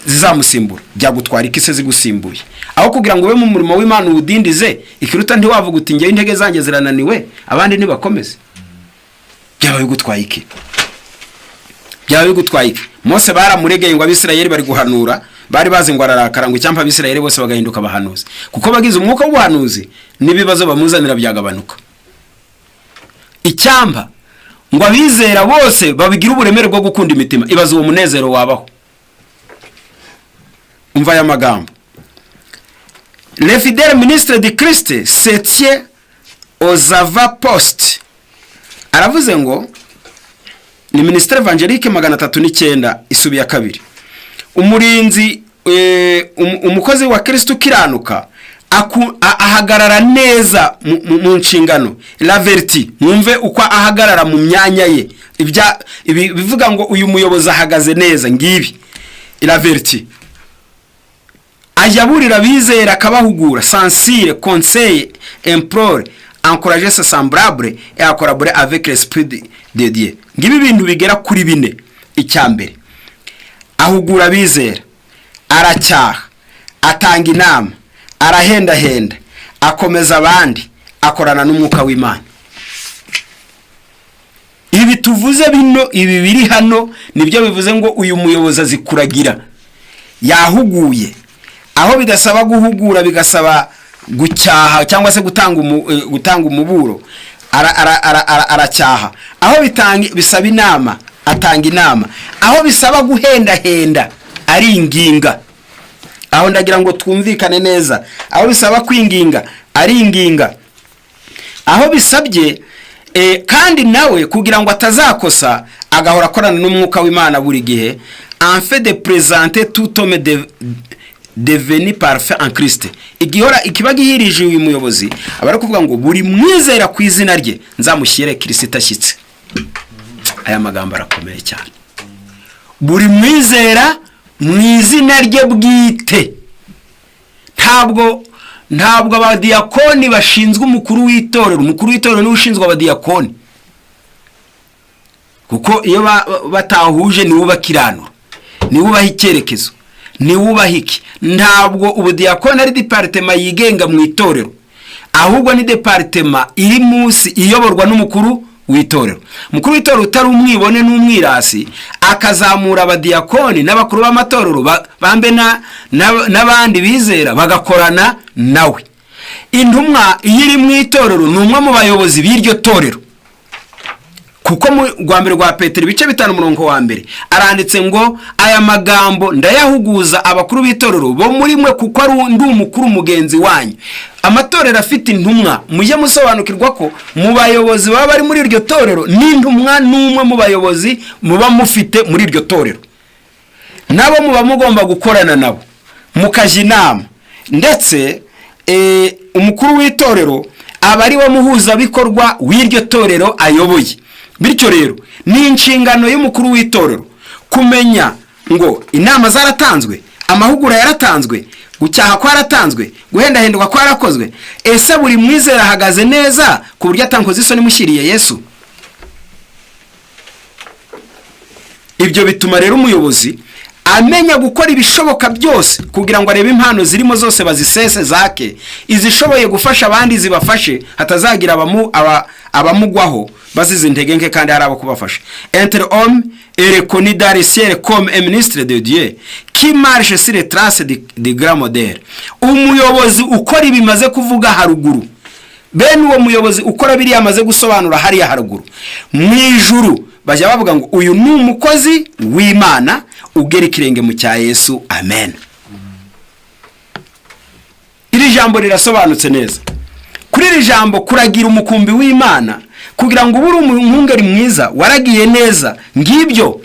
zizamusimbura. Byagutwara iki se zigusimbuye? Aho kugira ngo ube mu murimo w'Imana uwudindize, ikiruta ntiwavuga uti: "Ngewe intege zanjye zirananiwe, abandi ntibakomeze"? Byaba bigutwaye iki? Byaba bigutwaye iki? Mose baramuregeye ngo Abisirayeli bari guhanura, bari bazi ngo ararakara, ngo icyampa Abisirayeli bose bagahinduka abahanuzi, kuko bagize umwuka w'ubuhanuzi n'ibibazo bamuzanira byagabanuka. Icyampa ngo abizera bose babigira uburemere bwo gukunda imitima, ibaze uwo munezero wabaho. Umva aya magambo: "Le fidèle ministre de Christ se tient aux avant-postes." Aravuze ngo ni Ministère évangélique 309, isubi ya kabiri. Umurinzi, umukozi wa Kristo ukiranuka Ahagarara neza mu nshingano. L'avertit, mwumve uko ahagarara mu myanya ye. Ibi bivuga ngo uyu muyobozi ahagaze neza, ngibi: l'avertit, ajya aburira abizera, akabahugura, censure, conseille, implore, encourager ses semblables et à collaborer avec l'esprit de Dieu. Ngibi ibintu bigera kuri bine. Icya mbere, ahugura abizera, aracyaha, atanga inama, arahendahenda, akomeza abandi, akorana n'umwuka w'Imana. Ibi tuvuze bino, ibi biri hano, nibyo bivuze ngo uyu muyobozi azi kuragira, yahuguye. Aho bidasaba guhugura, bigasaba gucyaha cyangwa se gutanga umuburo, aracyaha. Aho bisaba inama, atanga inama. Aho bisaba guhendahenda, aringinga. Aho ndagira ngo twumvikane neza: aho bisaba kwinginga, aringinga. Aho bisabye kandi nawe kugira ngo atazakosa, agahora akorana n'umwuka w'Imana buri gihe, afin de présenter tout homme devenu parfait en Christ. Igihora ikiba gihirije uyu muyobozi, aba ari kuvuga ngo buri mwizera ku izina rye nzamushyire Kirisito ashyitse. Aya magambo arakomeye cyane: buri mwizera mu izina rye bwite. Ntabwo abadiyakoni bashinzwe umukuru w'itorero. Umukuru w'itorero niwe ushinzwe abadiyakoni, kuko iyo batahuje niwe ubakiranura, niwe ubaha icyerekezo, niwe ubaha iki. Ntabwo ubudiyakoni ari département yigenga mu itorero, ahubwo ni département iri munsi, iyoborwa n'umukuru w'itorero. Umukuru w'itorero utari umwibone n'umwirasi, akazamura abadiyakoni n'abakuru b'amatorero bambe n'abandi bizera, bagakorana nawe. Intumwa iyo iri mu itorero ni umwe mu bayobozi b'iryo torero, kuko mu rwa mbere rwa Petero, ibice 5, umurongo wa 1, aranditse ngo: "Aya magambo ndayahuguza abakuru b'itorero bo muri mwe, kuko ari ndi umukuru mugenzi wanyu." Amatorero afite intumwa, mujye musobanukirwa ko mu bayobozi baba bari muri iryo torero, n'intumwa n'umwe mu bayobozi muba mufite muri iryo torero. Nabo muba mugomba gukorana nabo, mukajya inama. Ndetse umukuru w'itorero aba ari we muhuzabikorwa w'iryo torero ayoboye. Bityo rero ni inshingano y'umukuru w'itorero kumenya ngo inama zaratanzwe, amahugura yaratanzwe, gucyaha kwaratanzwe, guhendahendwa kwarakozwe. Ese buri mwizera ahagaze neza ku buryo atankoze isoni mushyiriye Yesu? Ibyo bituma rero umuyobozi amenya gukora ibishoboka byose kugira ngo arebe impano zirimo zose, bazisese zake, izishoboye gufasha abandi zibafashe, hatazagira abamugwaho bazize intege nke kandi hari abo kubafasha. Un tel homme est reconnu dans le ciel comme un ministre de Dieu qui marche sur les traces du grand modèle. Umuyobozi ukora ibi maze kuvuga haruguru, bene uwo muyobozi ukora biriya amaze gusobanura hariya haruguru, mu ijuru bajya bavuga ngo uyu ni umukozi w'Imana ugera ikirenge mu cya Yesu. Amen. Iri jambo rirasobanutse neza. Kuri iri jambo, kuragira umukumbi w'Imana, kugira ngo ube uri umwungeri mwiza waragiye neza, ngibyo.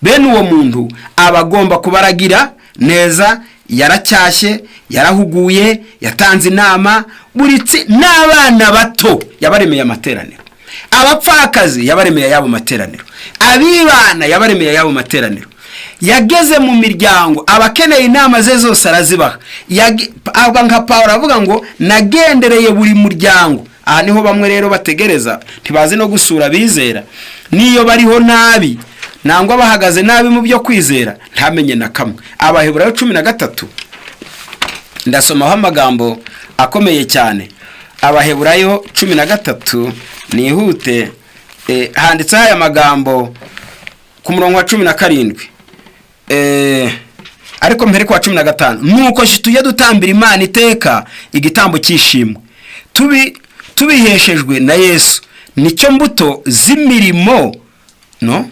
Bene uwo muntu aba agomba kubaragira neza, yaracyashye, yarahuguye, yatanze inama, buri n'abana bato yabaremeye amateraniro, abapfakazi yabaremeye ayabo materaniro, abibana yabaremeye ayabo materaniro, yageze mu miryango, abakeneye inama ze zose arazibaha. Aba nka Pawulo, avuga ngo nagendereye buri muryango. Aha niho bamwe rero bategereza, ntibazi no gusura abizera, n'iyo bariho nabi nangwa bahagaze nabi mu byo kwizera, ntamenye na kamwe. Abaheburayo 13, ndasomaho amagambo akomeye cyane. Abaheburayo 13, nihute, handitseho aya magambo ku murongo wa 17, ariko mbere ku wa 15: "Nuko tujye dutambira Imana iteka igitambo cy'ishimwe, tubiheshejwe na Yesu, nicyo mbuto z'imirimo, no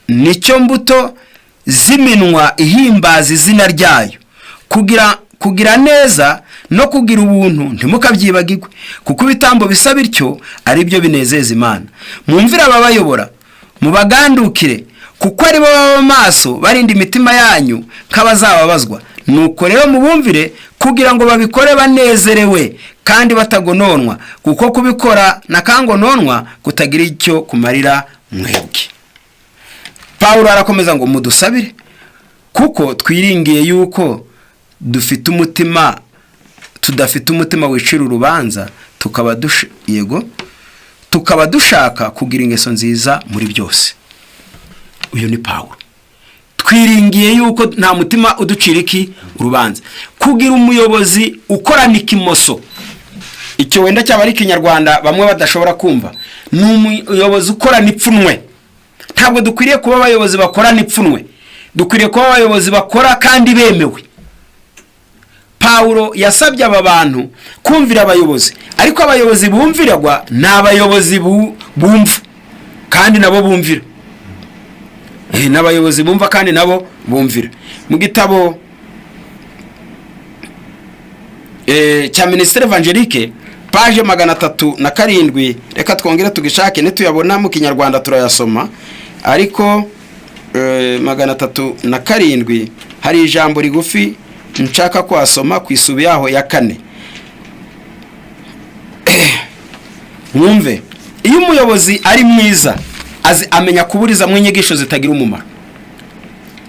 nicyo mbuto z'iminwa ihimbaza izina ryayo. Kugira neza no kugira ubuntu ntimukabyibagirwe, kuko ibitambo bisa bityo ari byo binezeza Imana. Mwumvire ababayobora, mubagandukire, kuko ari bo baba maso barinda imitima yanyu nk'abazababazwa, Nuko rero mubumvire kugira ngo babikore banezerewe kandi batagononwa, kuko kubikora na kangononwa kutagira icyo kumarira mwebwe. Pawulo arakomeza ngo: "Mudusabire, kuko twiringiye yuko dufite umutima, tudafite umutima wicira urubanza, tukaba yego, tukaba dushaka kugira ingeso nziza muri byose." Uyu ni Pawulo. Twiringiye yuko nta mutima uducira iki? Urubanza. Kugira umuyobozi ukorana ikimoso, icyo wenda cyaba ari Ikinyarwanda bamwe badashobora kumva, ni umuyobozi ukorana ipfunwe. Ntabwo dukwiriye kuba abayobozi bakorana ipfunwe, dukwiriye kuba abayobozi bakora kandi bemewe. Pawulo yasabye aba bantu kumvira abayobozi, ariko abayobozi bumviragwa ni abayobozi bumva kandi nabo bumvira. N'abayobozi bumva kandi nabo bumvira. Mu gitabo cya Ministère Évangélique, page 307, reka twongere tugishake, nituyabona mu Kinyarwanda turayasoma, ariko 307 hari ijambo rigufi nshaka kuhasoma ku isubi yaho ya kane. Mwumve: iyo umuyobozi ari mwiza, azi amenya kuburizamo inyigisho zitagira umumaro.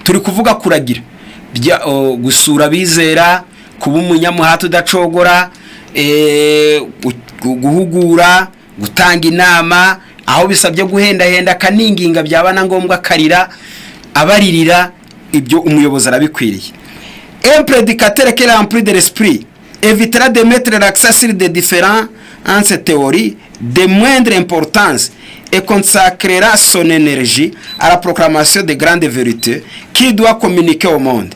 Turi kuvuga kuragira, gusura abizera, kuba umunyamuhati udacogora, guhugura, gutanga inama, aho bisabye guhendahenda akaninginga, byaba na ngombwa akarira abaririra. Ibyo umuyobozi arabikwiriye. Un prédicateur qui est rempli de l'esprit évitera de mettre l'accent sur des différentes théories de moindre importance et consacrera son énergie à la proclamation de grandes vérités qui doit communiquer au monde.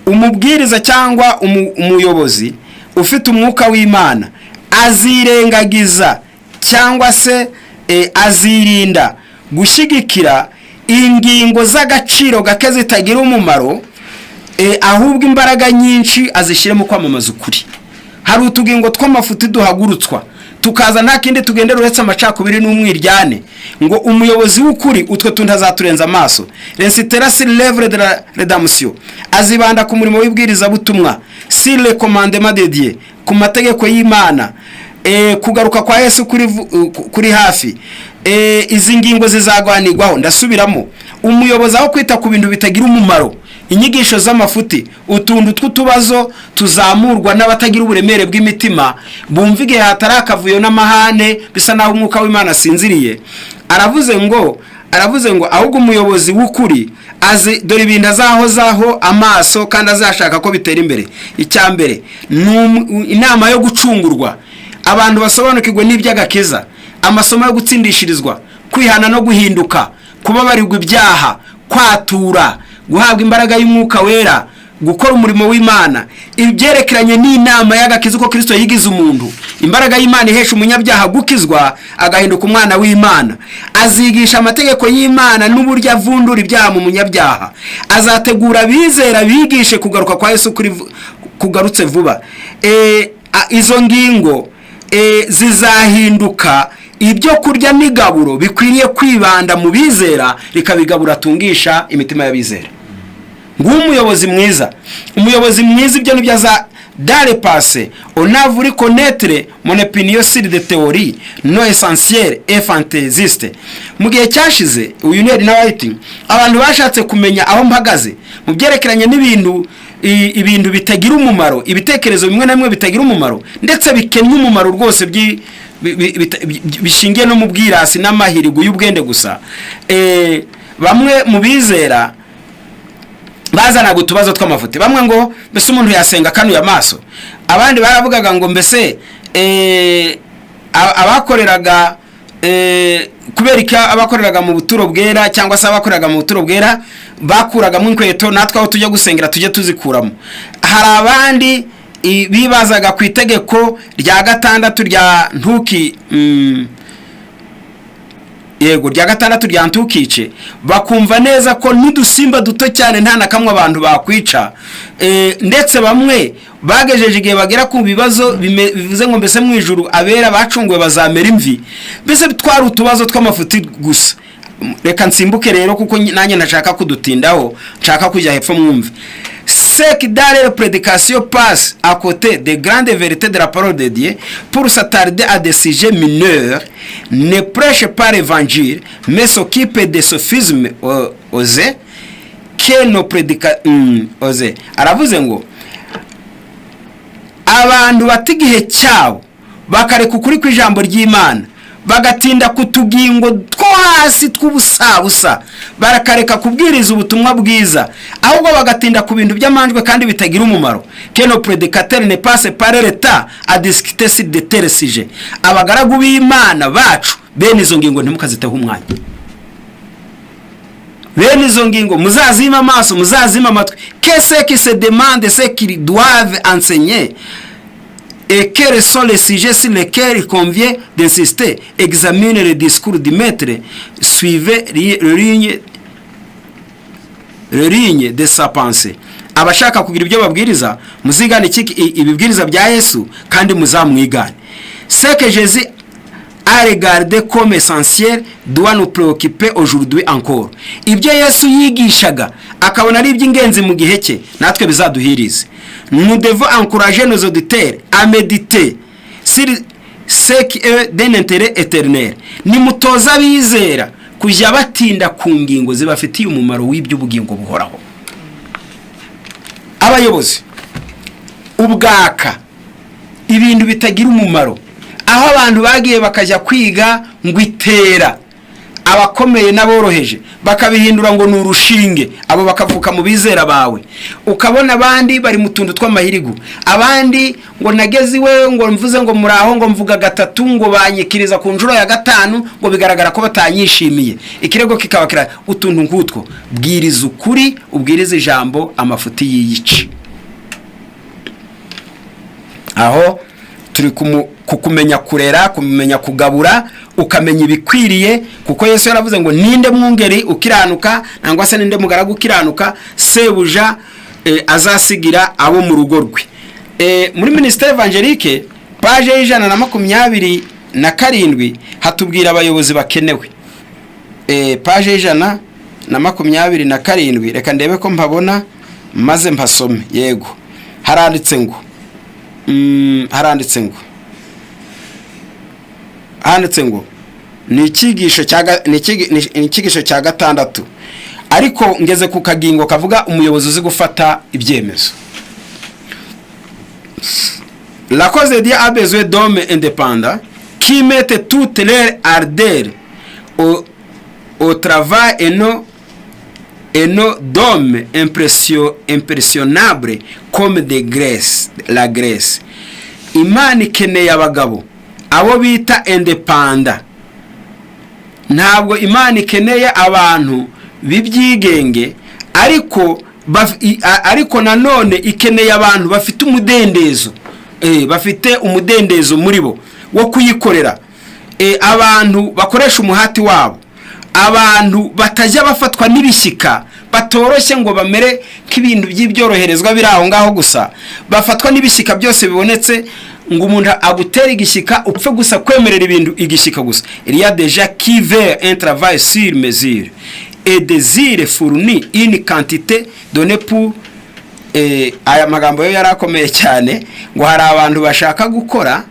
Umubwiriza cyangwa umuyobozi ufite umwuka w'Imana azirengagiza cyangwa se azirinda gushyigikira ingingo z'agaciro gake zitagira umumaro, ahubwo imbaraga nyinshi azishyire mu kwamamaza ukuri. Hari utugingo tw'amafuti duhagurutswa tukaza, nta kindi tugendera uretse amacakubiri n'umwiryane. Ngo umuyobozi w'ukuri utwo tuntu azaturenza amaso. L'insistera sur l'œuvre de la rédemption, azibanda ku murimo w'ibwirizabutumwa, sur le commandement de Dieu, ku mategeko y'Imana, kugaruka kwa Yesu kuri hafi. Izi ngingo zizagwanirwaho. Ndasubiramo: umuyobozi aho kwita ku bintu bitagira umumaro, inyigisho z'amafuti, utuntu tw'utubazo tuzamurwa n'abatagira uburemere bw'imitima, bumva igihe hatari akavuyo n'amahane bisa naho umwuka w'Imana asinziriye. Aravuze ngo ahubwo umuyobozi w'ukuri azi, dore ibintu azahozaho amaso kandi azashaka ko bitera imbere. Icya mbere ni inama yo gucungurwa, abantu basobanukirwe n'iby'agakiza, amasomo yo gutsindishirizwa, kwihana no guhinduka, kubabarirwa ibyaha, kwatura, guhabwa imbaraga y'Umwuka Wera, gukora umurimo w'Imana, ibyerekeranye n'inama y'agakiza, uko Kirisito yigize umuntu, imbaraga y'Imana ihesha umunyabyaha gukizwa agahinduka umwana w'Imana. Azigisha amategeko y'Imana n'uburyo avundura ibyaha mu munyabyaha. Azategura abizera, bigishe kugaruka kwa Yesu kugarutse vuba. Izo ngingo zizahinduka ibyo kurya n'igaburo bikwiriye kwibanda mu bizera, rikabigabura atungisha imitima y'abizera. Nguwo umuyobozi mwiza. Umuyobozi mwiza ibyo nibyo aza. Dans le passé, on a voulu connaître mon opinion sur des théories non essentielles et fantaisistes. Mu gihe cyashize, uyu ni Ellen White, abantu bashatse kumenya aho mpagaze mu byerekeranye n'ibintu ibintu bitagira umumaro, ibitekerezo bimwe na bimwe bitagira umumaro ndetse bikennye umumaro rwose, bishingiye no mu bwirasi n'amahirigo y'ubwende gusa. Bamwe mu bizera bazanaga utubazo tw'amafuti. Bamwe ngo: "Mbese umuntu yasenga akanuye amaso?" Abandi baravugaga ngo: "Mbese abakoreraga kubera iki abakoreraga mu buturo bwera cyangwa se abakoreraga mu buturo bwera bakuragamo inkweto, natwe aho tujya gusengera tujye tuzikuramo?" Hari abandi bibazaga ku itegeko rya gatandatu rya ntuki, yego, rya gatandatu rya ntukice, bakumva neza ko n'udusimba duto cyane nta na kamwe abantu bakwica. Ndetse bamwe bagejeje igihe bagera ku bibazo bivuze ngo: "Mbese mu ijuru abera bacunguwe bazamera imvi?" Mbese twari utubazo tw'amafuti gusa. Reka nsimbuke rero, kuko nanjye ntashaka kudutindaho, nshaka kujya hepfo. Mwumve: Ceux qui dans leur prédication passent à côté des grandes vérités de la parole de Dieu pour s'attarder à des sujets mineurs ne prêchent pas l'évangile, mais s'occupent des sophismes osés que nos prédica osés. Aravuze ngo abantu bata igihe cyabo, bakareka ukuri kw'ijambo ry'Imana, bagatinda ku tugingo two hasi tw'ubusabusa, barakareka kubwiriza ubutumwa bwiza, ahubwo bagatinda ku bintu by'amanjwe kandi bitagira umumaro. Que nos prédicateurs ne passent pas leur temps à discuter sur de tels sujets. Abagaragu b'Imana bacu, bene izo ngingo ntimukaziteho umwanya. Bene izo ngingo muzazima amaso, muzazima amatwi. Que ceux qui se demandent ce qu'ils doivent enseigner et quels sont les sujets sur lesquels il convient d'insister examinent le discours du maître, suivez le ligne de sa pensée. Abashaka kugira ibyo babwiriza, muzigane ibibwiriza bya Yesu kandi muzamwigane. Ce que Jésus a regardé comme essentiel doit nous préoccuper aujourd'hui encore. Ibyo Yesu yigishaga akabona ari iby'ingenzi mu gihe cye, natwe bizaduhirize. Nous devons encourager nos auditeurs à méditer sur ce qui est d'un intérêt éternel. Nimutoza abizera kujya batinda ku ngingo zibafitiye umumaro w'iby'ubugingo buhoraho. Abayobozi, ubwaka, ibintu bitagira umumaro, aho abantu bagiye bakajya kwiga ngo itera abakomeye n'aboroheje, bakabihindura ngo ni urushinge, abo bakavuka mu bizera bawe. Ukabona abandi bari mu tuntu tw'amahirigu, abandi ngo nageze iwe, ngo mvuze ngo muraho, ngo mvuga gatatu, ngo banyikiriza ku nshuro ya gatanu, ngo bigaragara ko batanyishimiye, ikirego kikaba kira utuntu nk'utwo. Bwiriza ukuri, ubwirize ijambo, amafuti yiyice. Aho turi kukumenya kurera, kumenya kugabura, ukamenya ibikwiriye, kuko Yesu yaravuze ngo: "Ninde mwungeri ukiranuka, nangwa se ninde mugaragu ukiranuka sebuja azasigira abo mu rugo rwe?" Muri Ministère évangélique, page y'127, hatubwira abayobozi bakenewe. Page y'127, reka ndebe ko mpabona maze mpasome. Yego, haranditse ngo ni icyigisho cya gatandatu, ariko ngeze ku kagingo kavuga umuyobozi uzi gufata ibyemezo. La cause de Dieu a besoin d'hommes indépendants qui mettent toute leur ardeur au travail et non d'hommes impressionnables comme de Grèce, la Grèce. Imana ikeneye abagabo, abo bita indépendants. Ntabwo Imana ikeneye abantu b'ibyigenge, ariko nanone ikeneye abantu bafite umudendezo, bafite umudendezo muri bo wo kuyikorera, abantu bakoresha umuhati wabo, abantu batajya bafatwa n'ibishyika, batoroshye ngo bamere nk'ibintu by'ibyoroherezwa biri aho ngaho gusa, bafatwa n'ibishyika byose bibonetse, ngo umuntu agutere igishyika upfe gusa kwemerera ibintu igishyika gusa. Il y a déjà qui veut un travail sur mesure et désire fournir une quantité donnée pour aya magambo yo yari akomeye cyane, ngo hari abantu bashaka gukora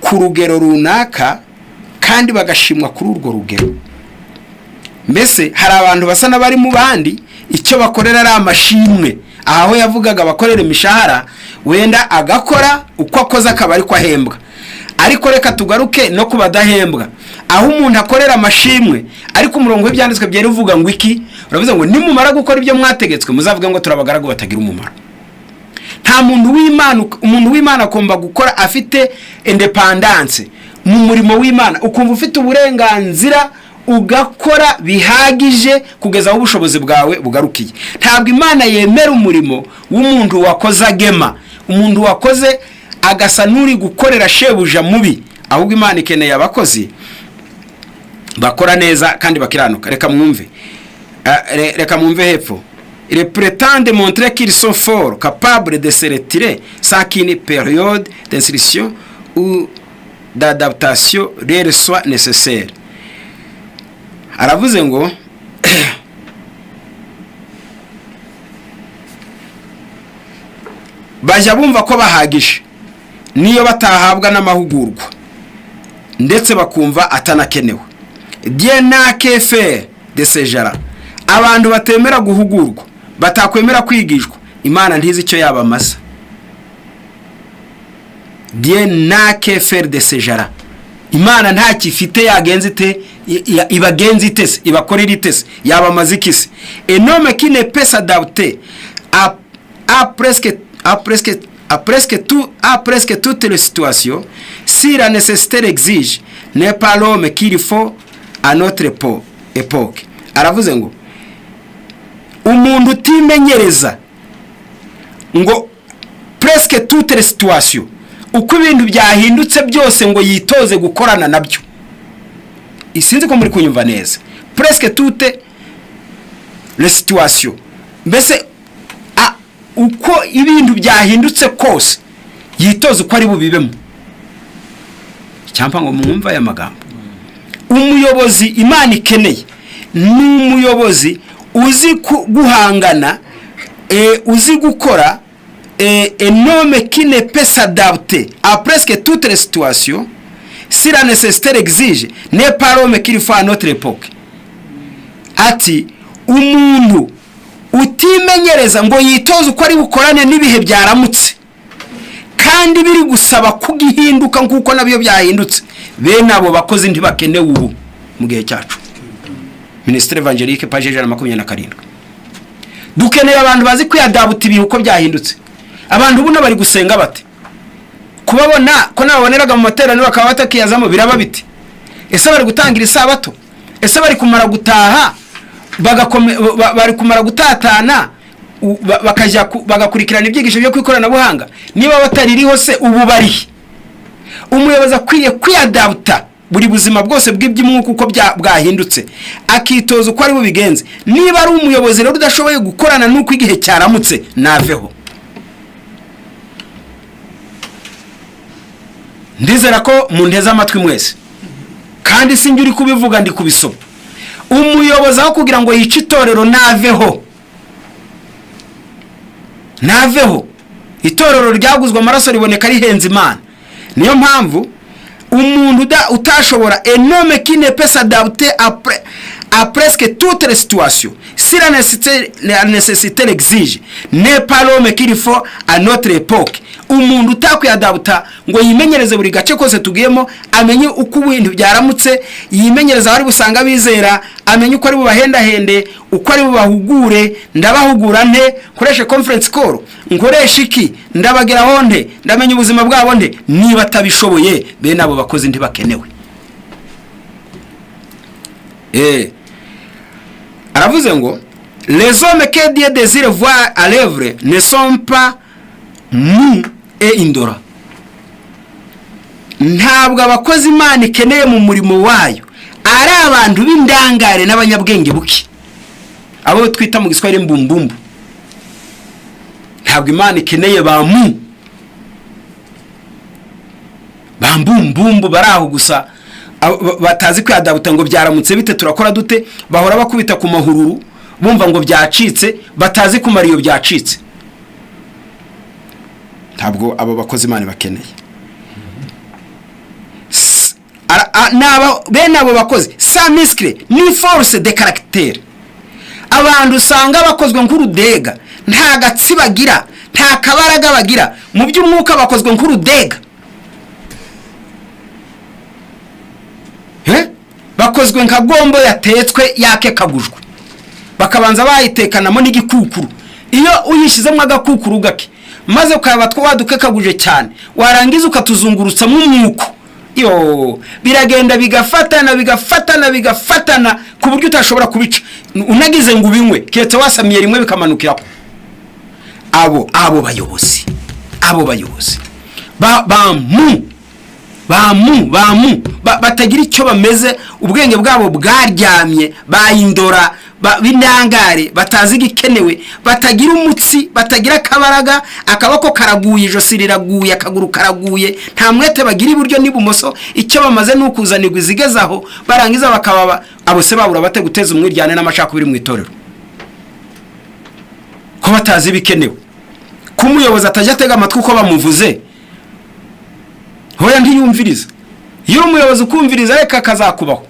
ku rugero runaka kandi bagashimwa kuri urwo rugero. Mbese hari abantu basa n'abari mu bandi, icyo bakorera ari amashimwe. Aha aho yavugaga abakorera imishahara, wenda agakora uko akoze akaba ariko ahembwa. Ariko reka tugaruke no ku badahembwa, aho umuntu akorera amashimwe. Ariko umurongo w'ibyanditswe byera uvuga ngo iki? Uravuze ngo: "Nimumara gukora ibyo mwategetswe, muzavuge ngo turi abagaragu batagira umumaro." Nta muntu w'Imana, umuntu w'Imana agomba gukora afite indépendance mu murimo w'Imana, ukumva ufite uburenganzira, ugakora bihagije kugeza aho ubushobozi bwawe bugarukiye. Ntabwo Imana yemera umurimo w'umuntu wakoze agema, umuntu wakoze agasa n'uri gukorera shebuja mubi. Ahubwo Imana ikeneye abakozi bakora neza kandi bakiranuka. Reka mwumve hepfo. Ils prétendent montrer qu'ils sont forts, capables de se retirer sans qu'une période d'instruction ou d'adaptation leur soit nécessaire. Aravuze ngo Bajya bumva ko bahagije niyo batahabwa n'amahugurwa, ndetse bakumva atanakenewe. Dieu n'a que faire de ces gens-là. Abantu batemera guhugurwa, batakwemera kwigishwa, Imana ntizi icyo yabamaza. Dieu n'a que faire de ces gens-là. Imana ntacyo ifite yagenza ite, ibagenza ite se, ibakorera ite se, yabamaza iki se? Un homme qui ne peut s'adapter à presque toutes les situations, si la nécessité l'exige, n'est pas l'homme qu'il faut à notre époque. Aravuze ngo umuntu utimenyereza ngo presque toutes les situations, uko ibintu byahindutse byose, ngo yitoze gukorana nabyo. Sinzi ko muri kunyumva neza. Presque toutes les situations, mbese uko ibintu byahindutse kose, yitoze uko ari bubibemo. Cyangwa ngo mwumve aya magambo: umuyobozi Imana ikeneye ni umuyobozi uzi guhangana, uzi gukora. Un homme qui ne peut s'adapter à presque toutes les situations, si la nécessité l'exige, n'est pas l'homme qu'il faut à notre époque. Ati umuntu utimenyereza ngo yitoze uko ari bukorane n'ibihe byaramutse, kandi biri gusaba kugihinduka nk'uko nabyo byahindutse, bene abo bakozi ntibakenewe ubu mu gihe cyacu. Ministère évangélique, page 127. Dukeneye abantu bazi kwiyadabuta ibihe uko byahindutse. Abantu buno bari gusenga bate? Kubabona ko nababoneraga mu materaniro bakaba batakiyazamo, biraba bite? Ese bari gutangira isabato? Ese bari kumara gutaha, bari kumara gutatana, bakajya bagakurikirana ibyigisho byo ku ikoranabuhanga? Niba bataririho se, ubu barihe? Umuyobozi akwiye kwiyadabuta buri buzima bwose bw'iby'umwuka uko bwahindutse, akitoza uko ari bubigenze. Niba ari umuyobozi rero udashoboye gukorana n'uko igihe cyaramutse, naveho. Ndizera ko munteze amatwi mwese, kandi sinjye uri kubivuga, ndi kubisoma. Umuyobozi aho kugira ngo yice itorero, naveho, naveho. Itorero ryaguzwe amaraso, riboneka rihenze Imana. Niyo mpamvu umuntu utashobora, un homme qui ne peut s'adapter à presque toutes les situations, si la nécessité l'exige, n'est pas l'homme qu'il faut à notre époque. Umuntu utakwiyadabuta ngo yimenyereze buri gace kose tugiyemo, amenye uko ibintu byaramutse, yimenyereze aho ari busanga abizera, amenye uko ari bubahendahende, uko ari bubahugure. Ndabahugura nte? Nkoreshe conference call? Nkoreshe iki? Ndabageraho nte? Ndamenya ubuzima bwabo nte? Niba atabishoboye, bene abo bakozi ntibakenewe. Aravuze ngo les hommes que Dieu désire voir à l'œuvre ne sont pas mous et indolents. Ntabwo abakozi Imana ikeneye mu murimo wayo ari abantu b'indangare n'abanyabwenge buke, abo twita mu Giswahili mbumbumbu. Ntabwo Imana ikeneye ba mu ba mbumbumbu bari aho gusa, batazi kwiyadabuta ngo byaramutse bite, turakora dute. Bahora bakubita ku mahururu, bumva ngo byacitse, batazi kumara iyo byacitse. Ntabwo abo bakozi Imana bakeneye. Bene abo bakozi sans muscle ni force de caractère. Abantu usanga bakozwe nk'urudega, nta gatsi bagira, nta kabaraga bagira mu by'umwuka, bakozwe nk'urudega. Eh? Bakozwe nka gombo yatetswe yakekagujwe, bakabanza bayitekanamo n'igikukuru. Iyo uyishyizemo agakukuru gake, maze ukaba two wadukekaguje cyane, warangiza ukatuzungurutsamo umwuko, yo biragenda bigafatana, bigafatana, bigafatana, ku buryo utashobora kubica unagize ngo ubinywe, keretse wasamiye rimwe bikamanukiraho. Abo bayobozi ba mu ba mu ba mu batagira icyo bameze, ubwenge bwabo bwaryamye, bayindora, b'indangare, batazi igikenewe, batagira umutsi, batagira akabaraga, akaboko karaguye, ijosi riraguye, akaguru karaguye, nta mwete bagira iburyo n'ibumoso, icyo bamaze ni ukuzanirwa izigeze aho, barangiza bakaba abo se babura bate guteza umwiryane n'amacakubiri mu itorero, ko batazi ibikenewe, ko Ko umuyobozi atajya atega amatwi uko bamuvuze? Hoya, ntiyumviriza. Iyo uri umuyobozi ukumviriza, reka kazakubaho.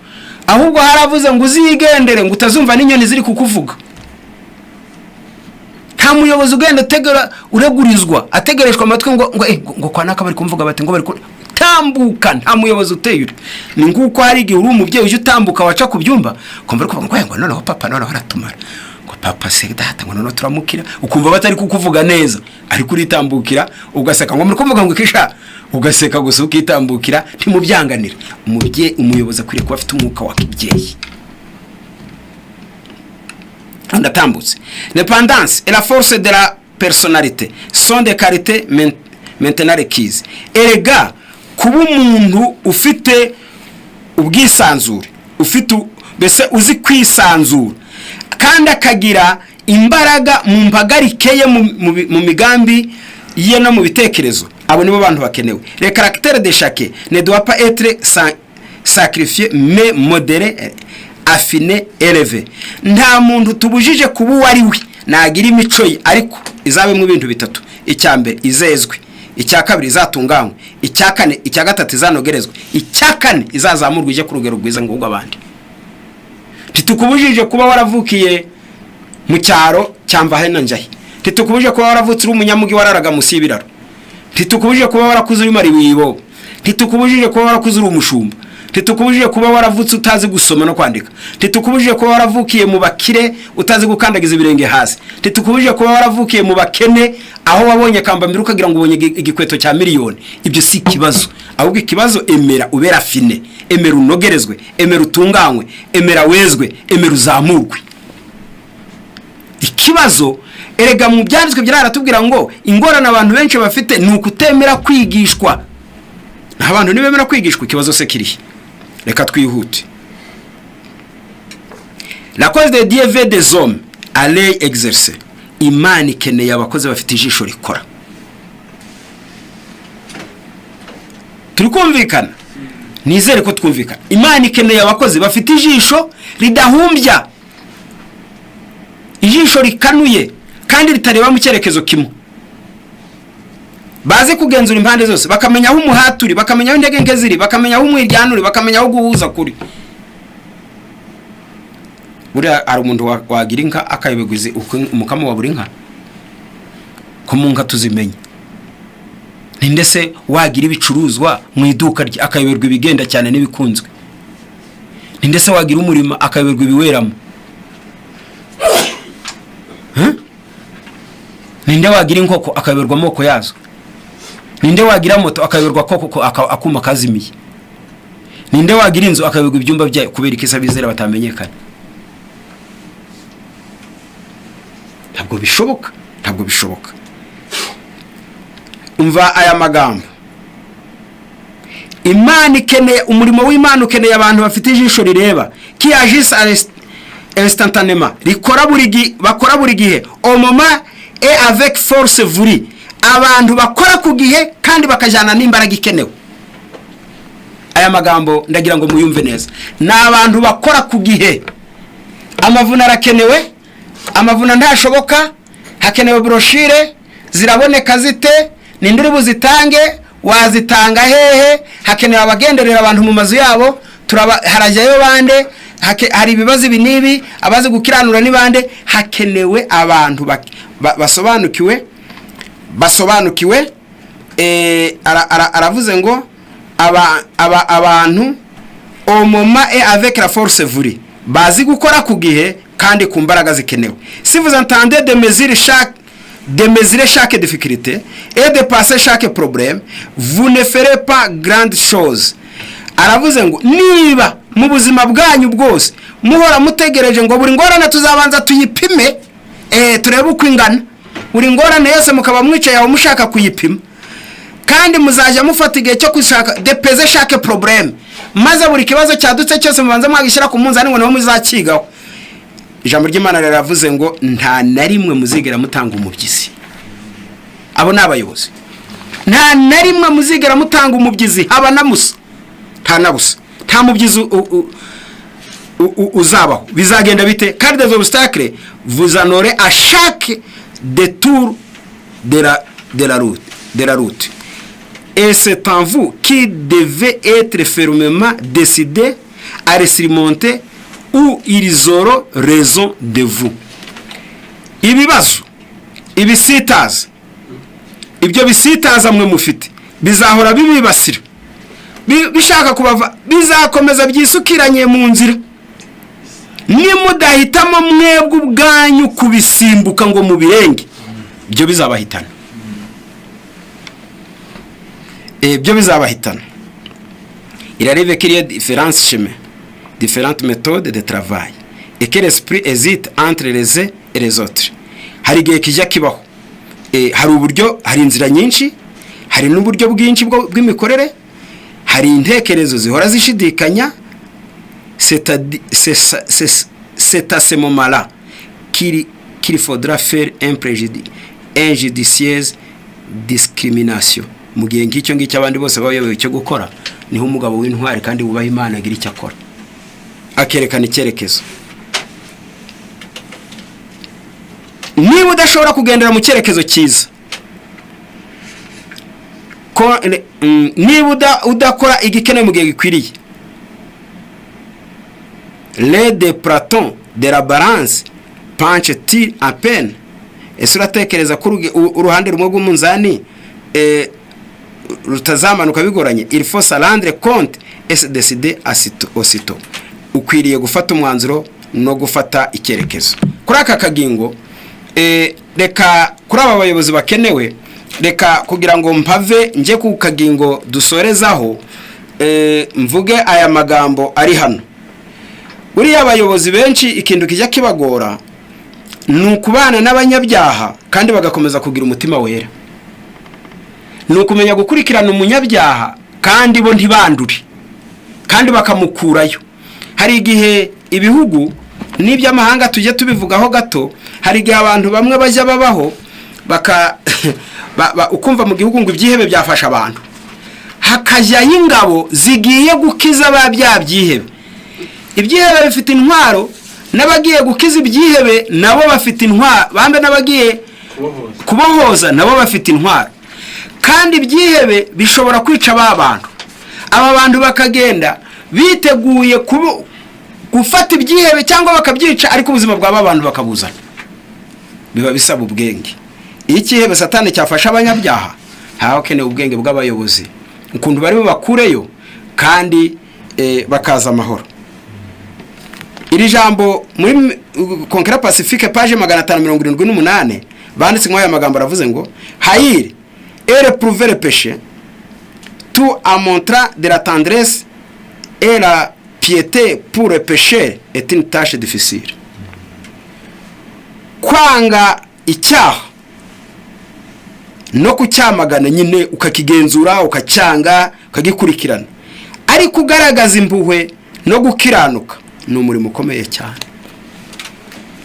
Ahubwo haravuze ngo uzigendere, ngo utazumva n'inyoni ziri kukuvuga. Nta muyobozi ugenda utegera uregurizwa, ategereshwa amatwi ngo kwa naka bari kumvuga bati ngo bari tambuka. Nta muyobozi uteye uri. Ni nguko hari igihe uri umubyeyi ujya utambuka, waca ku byumba ukumva bari kuvuga ngo noneho papa, noneho aratumara, ngo papa se data, ngo noneho turamukira. Ukumva batari kukuvuga neza, ariko uritambukira ugaseka, ngo muri kuvuga ngo ikisha, ugaseka gusa ukitambukira, ntimubyanganira. Umubyeyi, umuyobozi akwiriye kuba afite umwuka wa kibyeyi. Ndatambutse. L'indépendance et la force de la personnalité sont des qualités maintenant requises. Erega kuba umuntu ufite ubwisanzure, ufite mbese uzi kwisanzura, kandi akagira imbaraga mu mpagarike ye, mu migambi ye no mu bitekerezo, abo nibo bantu bakenewe. Le caractère de chacun ne doit pas être sacrifié, mais modéré, affiné, élevé. Nta muntu tubujije kuba uwo ari we, nagira imico ye, ariko izabemo ibintu bitatu: icya mbere, izezwe; icya kabiri, izatunganywe; icya kane, icya gatatu, izanogerezwe; icya kane, izazamurwe ijye ku rugero rwiza ngubwo abandi. Ntitukubujije kuba waravukiye mu cyaro cyamva na njahe, ntitukubujije kuba waravutse uri umunyamugi wararaga munsi y'ibiraro, ntitukubujije kuba warakuze uri mariwibo, ntitukubujije kuba warakuze uri umushumba, ntitukubujije kuba waravutse utazi gusoma no kwandika, ntitukubujije kuba waravukiye mu bakire utazi gukandagiza ibirenge hasi, ntitukubujije kuba waravukiye mu bakene aho wabonye kambambiri ukagira ngo ubonye igikweto cya miliyoni. Ibyo si ikibazo. Ahubwo ikibazo, emera ube raffiné, emera unogerezwe, emera utunganywe, emera wezwe, emera uzamurwe. Ikibazo erega mu byanditswe byaratubwira ngo ingorane abantu benshi bafite ni ukutemera kwigishwa. Abantu ntibemera kwigishwa. Ikibazo se kirihe? Reka twihute. La cause de Dieu veut des hommes à l'œil exercé. Imana ikeneye abakozi bafite ijisho rikora. Turi kumvikana? Nizere ko twumvikana. Imana ikeneye abakozi bafite ijisho ridahumbya, ijisho rikanuye kandi ritareba mu cyerekezo kimwe, bazi kugenzura impande zose, bakamenya aho umuhati uri, bakamenya aho intege nke ziri, bakamenya aho umwiryane uri, bakamenya aho guhuza kuri. Buriya hari umuntu wagira inka akayoberwa uko umukamo wa buri nka, ko mu nka tuzimenya? Ninde se wagira ibicuruzwa mu iduka rye akayoberwa ibigenda cyane n'ibikunzwe? Ninde se wagira umurima akayoberwa ibiweramo? Huh? Ninde wagira inkoko akayoberwa amoko yazo? Ninde wagira moto akayoberwa ko akuma kazimiye? Ninde wagira inzu akayoberwa ibyumba byayo? Kubera iki se abizera batamenyekana? Ntabwo bishoboka, ntabwo bishoboka. Umva aya magambo: Imana ikeneye, umurimo w'Imana ukeneye abantu bafite ijisho rireba, qui agissent instantanément, rikora buri gihe, bakora buri gihe, au moment et avec force voulue. Abantu bakora ku gihe kandi bakajyana n'imbaraga ikenewe. Aya magambo ndagira ngo muyumve neza. Ni abantu bakora ku gihe. Amavuna arakenewe, amavuna ntashoboka, hakenewe brochure, ziraboneka zite? Ninde uri buzitange? Wazitanga hehe? Hakenewe abagenderera abantu mu mazu yabo, turaba harajyayo bande? Hari ibibazo ibi n'ibi, abazi gukiranura ni bande? Hakenewe abantu basobanukiwe, basobanukiwe. Aravuze ngo abantu au moment et avec la force voulue, bazi gukora ku gihe kandi ku mbaraga zikenewe. Si vous attendez de mesurer chaque difficulté et de passer chaque problème, vous ne ferez pas grande chose. Aravuze ngo niba mu buzima bwanyu bwose muhora mutegereje ngo buri ngorane tuzabanza tuyipime, turebe uko ingana, buri ngorane yose mukaba mwicaye aho mushaka kuyipima, kandi muzajya mufata igihe cyo gushaka de peser chaque problème, maze buri kibazo cyadutse cyose mubanza mwagishyira ku munzani ngo niho muzakigaho, ijambo ry'Imana riravuze ngo nta na rimwe muzigera mutanga umubyizi. Abo ni abayobozi. Nta na rimwe muzigera mutanga umubyizi, haba na musa, nta na busa, nta mubyizi uzabaho. Bizagenda bite? Car des obstacles, vous en aurez à chaque détour. de la route. Et c'est en vous qui devez être fermement décidé à les surmonter ou ils auront raison de vous. Ibibazo, ibisitaza, ibyo bisitaza mwe mufite bizahora bibibasira, bishaka kubava, bizakomeza byisukiranye mu nzira nimudahitamo mwebwe ubwanyu kubisimbuka ngo mubirenge, ibyo bizabahitana. Ibyo bizabahitana. Il arrive qu'il y ait différents chemins, différentes méthodes de travail et que l'esprit hésite entre les uns et les autres. Hari igihe kijya kibaho, hari uburyo, hari inzira nyinshi, hari n'uburyo bwinshi bw'imikorere, hari intekerezo zihora zishidikanya. C'est à ce moment-là qu'il faudra faire un judicieuse discrimination. Mu gihe nk'icyo ngicyo abandi bose bayobewe icyo gukora, niho umugabo w'intwari kandi wubaha Imana agira icyo akora, akerekana icyerekezo. Niba udashobora kugendera mu cyerekezo cyiza, niba udakora igikenewe mu gihe gikwiriye, les deux platons de la balance penchent-ils à peine? Ese uratekereza ko uruhande rumwe rw'umunzani rutazamanuka bigoranye? Il faut se rendre compte et se décider aussitôt. Ukwiriye gufata umwanzuro no gufata icyerekezo. Kuri aka kagingo, reka kuri aba bayobozi bakenewe, reka kugira ngo mpave njye ku kagingo dusorezaho, mvuge aya magambo ari hano. Buriya abayobozi benshi ikintu kijya kibagora ni ukubana n'abanyabyaha kandi bagakomeza kugira umutima wera, ni ukumenya gukurikirana umunyabyaha kandi bo ntibandure kandi bakamukurayo. Hari igihe ibihugu n'iby'amahanga tujya tubivugaho gato, hari igihe abantu bamwe bajya babaho baka ukumva mu gihugu ngo ibyihebe byafashe abantu, hakajyayo ingabo zigiye gukiza ba bya byihebe. Ibyihebe bifite intwaro, n'abagiye gukiza ibyihebe nabo bafite intwaro, bambe n'abagiye kubohoza kubohoza nabo bafite intwaro, kandi ibyihebe bishobora kwica ba bantu. Aba bantu bakagenda biteguye gufata ibyihebe cyangwa bakabyica, ariko ubuzima bwa ba bantu bakabuzana. Biba bisaba ubwenge. Iyo ikihebe Satani cyafashe abanyabyaha, haba hakenewe ubwenge bw'abayobozi, ukuntu bari bubakureyo kandi bakaza amahoro. Iri jambo muri Conquérant Pacifique, page 578, banditse nk'aya magambo, aravuze ngo: "Haïr et réprouver le péché tout en montrant de la tendresse et la piété pour le pécheur est une tâche difficile." Kwanga icyaha no kucyamagana nyine, ukakigenzura, ukacyanga, ukagikurikirana, ariko ugaragaza impuhwe no gukiranuka, ni umurimo ukomeye cyane.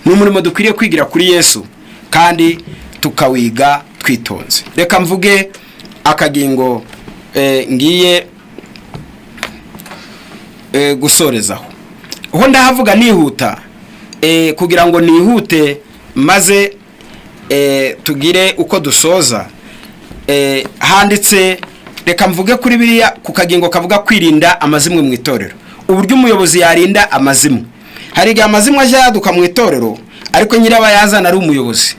Ni umurimo dukwiriye kwigira kuri Yesu kandi tukawiga twitonze. Reka mvuge akagingo ngiye gusorezaho. Aho ndahavuga nihuta, kugira ngo nihute maze tugire uko dusoza. Handitse, reka mvuge kuri biriya ku kagingo kavuga kwirinda amazimwe mu itorero, uburyo umuyobozi yarinda amazimwe. Hari igihe amazimwe ajya yaduka mu itorero, ariko nyirabayazana ari umuyobozi.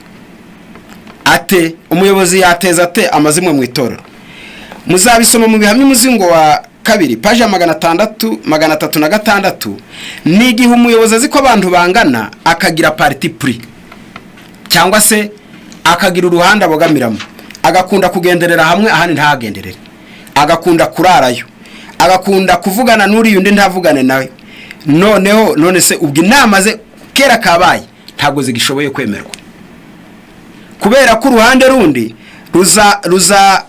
Ate umuyobozi yateza ate amazimwe mu itorero? Muzabisoma mu Bihamya, umuzingo wa kabiri, paji ya 600, 306. Ni igihe umuyobozi azi ko abantu bangana, akagira parti pris cyangwa se akagira uruhande abogamiramo, agakunda kugenderera hamwe ahandi ntahagenderere, agakunda kurarayo, agakunda kuvugana n'uriya undi ntavugane nawe. Noneho none se ubwo inama ze kera kabaye ntabwo zigishoboye kwemerwa, kubera ko uruhande rundi ruza ruza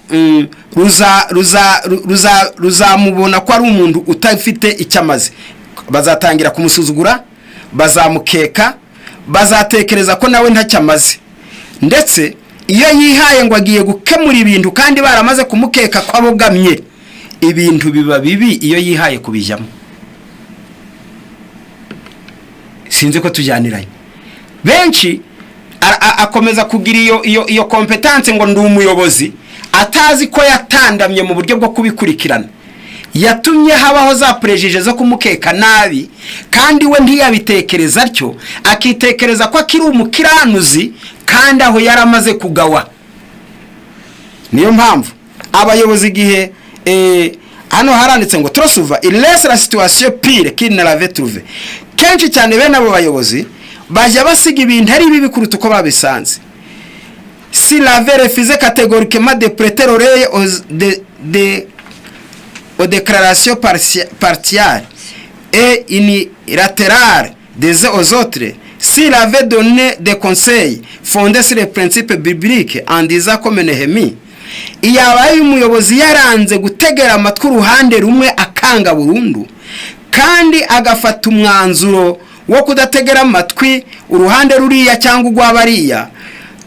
ruza ruza ruza ruzamubona ko ari umuntu utafite icyo amaze. Bazatangira kumusuzugura, bazamukeka, bazatekereza ko nawe ntacyo amaze. Ndetse iyo yihaye ngo agiye gukemura ibintu kandi baramaze kumukeka ko abogamye, ibintu biba bibi iyo yihaye kubijyamo. Sinzi ko tujyaniranye. Benshi Akomeza kugira iyo compétence ngo ndi umuyobozi, atazi ko yatandamye mu buryo bwo kubikurikirana. Yatumye habaho za préjugés zo kumukeka nabi, kandi we ntiyabitekereza atyo, akitekereza ko akiri umukiranuzi kandi aho yaramaze kugawa. Niyo mpamvu abayobozi igihe hano haranditse ngo trop souvent il laisse la situation pire qu'il ne l'avait trouvé. Kenshi cyane bene abo bayobozi bajya basiga ibintu ari bibi kuruta uko babisanze. S'il avait refusé catégoriquement de prêter l'oreille aux déclarations partiales et unilatérales des uns aux autres, s'il avait donné des conseils fondés sur les principes bibliques en disant comme Néhémie, iyabaye umuyobozi yaranze gutegera amatwi uruhande rumwe akanga burundu, kandi agafata umwanzuro wo kudategera amatwi uruhande ruriya cyangwa urw'abariya,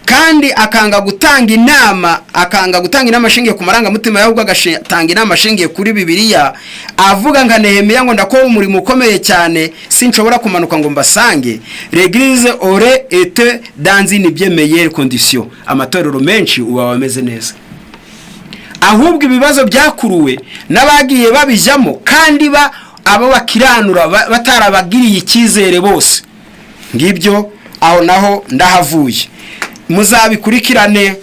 kandi akanga gutanga inama ashingiye ku marangamutima, ahubwo agatanga inama ashingiye kuri Bibiliya, avuga nka Nehemiya ngo ndakora umurimo ukomeye cyane, sinshobora kumanuka ngo mbasange, l'église aurait été dans une bien meilleure condition. Amatorero menshi ubu aba ameze neza. Ahubwo ibibazo byakuruwe n'abagiye babijyamo, kandi ba abo bakiranura batarabagiriye icyizere bose. Ngibyo, aho naho ndahavuye. Muzabikurikirane,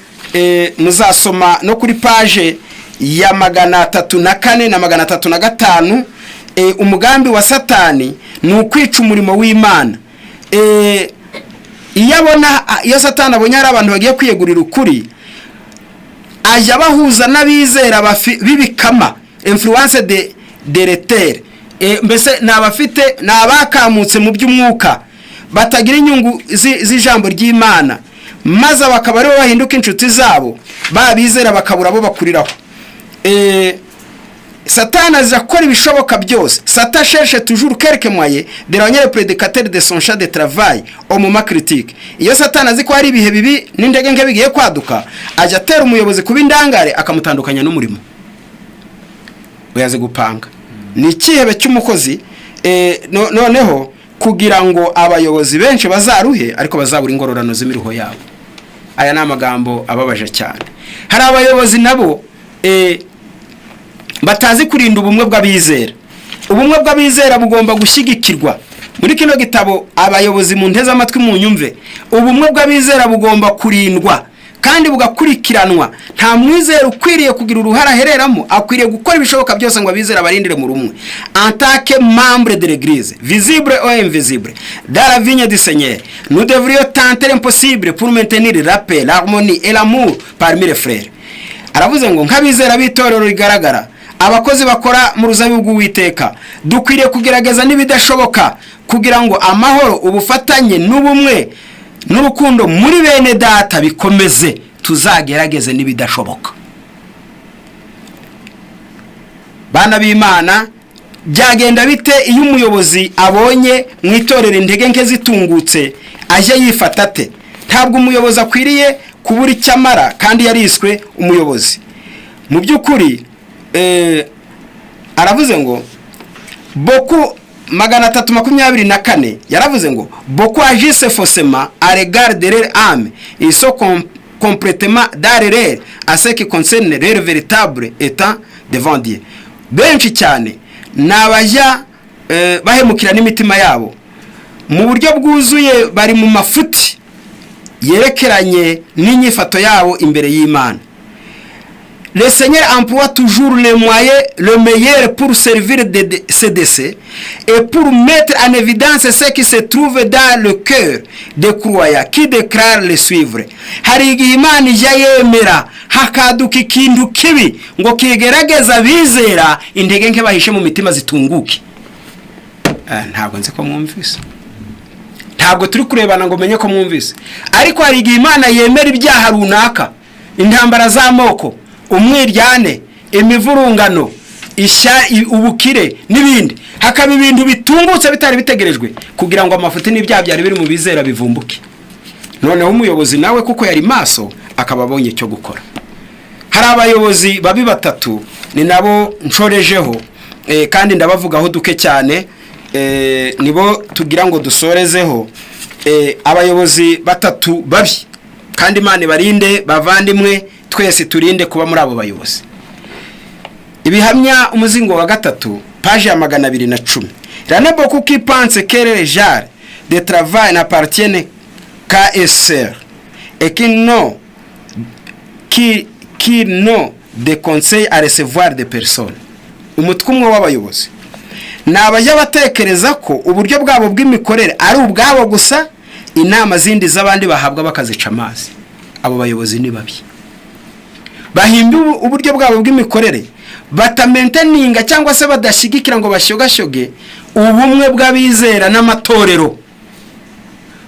muzasoma no kuri page ya 304 na 305. Umugambi wa Satani ni ukwica umurimo w'Imana. Iyo abona, iyo Satani abonye hari abantu bagiye kwiyegurira ukuri, ajya bahuza n'abizera b'ibikama, influence de délétère. Mbese ni abafite, ni abakamutse mu by'umwuka, batagira inyungu z'ijambo ry'Imana, maze bakaba aribo bahinduka inshuti zabo, babizera bakabura abo bakuriraho. Satani aza akora ibishoboka byose. Satan cherche toujours quelque moyen d'éloigner le prédicateur de son champ de travail au moment critique. Iyo Satani azi ko hari ibihe bibi n'indege nke bigiye kwaduka, ajya atera umuyobozi kuba indangare, akamutandukanya n'umurimo uyaze gupanga. Ni ikihebe cy'umukozi. Noneho kugira ngo abayobozi benshi bazaruhe, ariko bazabura ingororano z'imiruho yabo. Aya ni amagambo ababaje cyane. Hari abayobozi nabo batazi kurinda ubumwe bw'abizera. Ubumwe bw'abizera bugomba gushyigikirwa. Muri kino gitabo, abayobozi mu nteze amatwi mu nyumve, ubumwe bw'abizera bugomba kurindwa kandi bugakurikiranwa. Nta mwizera ukwiriye kugira uruhare ahereramo, akwiriye gukora ibishoboka byose ngo abizera barindire mu rumwe. En tant que membre de l'église, visible ou invisible, dans la vigne du Seigneur, nous devrions tenter l'impossible pour maintenir la paix, l'harmonie et l'amour parmi les frères. Aravuze ngo nk'abizera b'itorero rigaragara, abakozi bakora mu ruzabibu rw'Uwiteka, dukwiriye kugerageza n'ibidashoboka kugira ngo amahoro, ubufatanye n'ubumwe n'urukundo muri bene data bikomeze. Tuzagerageze n'ibidashoboka. Bana b'Imana, byagenda bite iyo umuyobozi abonye mu itorero intege nke zitungutse? Ajya yifata ate? Ntabwo umuyobozi akwiriye kubura icyo amara kandi yariswe umuyobozi. Mu by'ukuri aravuze ngo beaucoup, 324, yaravuze ngo beaucoup agissent faussement à l'égard de leur âme. Ils sont complètement dans l'erreur à ce qui concerne leur véritable état devant Dieu. Benshi cyane ni abajya bahemukira n'imitima yabo mu buryo bwuzuye, bari mu mafuti yerekeranye n'inyifato yabo imbere y'Imana. Le Seigneur emploie toujours les moyens le meilleur pour servir de CDC et pour mettre en évidence ce qui se trouve dans le cœur des croyants qui déclarent le suivre. Hari igihe Imana ijya yemera hakaduka ikintu kibi ngo kigerageza abizera, intege nke bahishe mu mitima zitunguke. Ntabwo nzi ko mwumvise, ntabwo turi kurebana ngo menye ko mwumvise, ariko hari igihe Imana yemera ibyaha runaka, intambara z'amoko, umwiryane, imivurungano, ubukire n'ibindi, hakaba ibintu bitungutse bitari bitegerejwe, kugira ngo amafuti n'ibyaha byari biri mu bizera bivumbuke. Noneho umuyobozi nawe, kuko yari maso, akaba abonye icyo gukora. Hari abayobozi babi batatu, ni nabo nshorejeho, kandi ndabavugaho duke cyane, nibo tugira ngo dusorezeho. Abayobozi batatu babi, kandi Imana ibarinde. Bavandimwe, twese turinde kuba muri abo bayobozi. Ibihamya, umuzingo wa gatatu, paji ya 210. Il y en a beaucoup qui pensent que leur genre de travail n'appartient qu'à eux seuls et qui n'ont de conseils à recevoir de personne. Umutwe umwe w'abayobozi ni abajya batekereza ko uburyo bwabo bw'imikorere ari ubwabo gusa, inama zindi z'abandi bahabwa bakazica amazi. Abo bayobozi ni babi. Bahimba uburyo bwabo bw'imikorere, batamaintaininga cyangwa se badashyigikira ngo bashyogashoge ubumwe bw'abizera n'amatorero.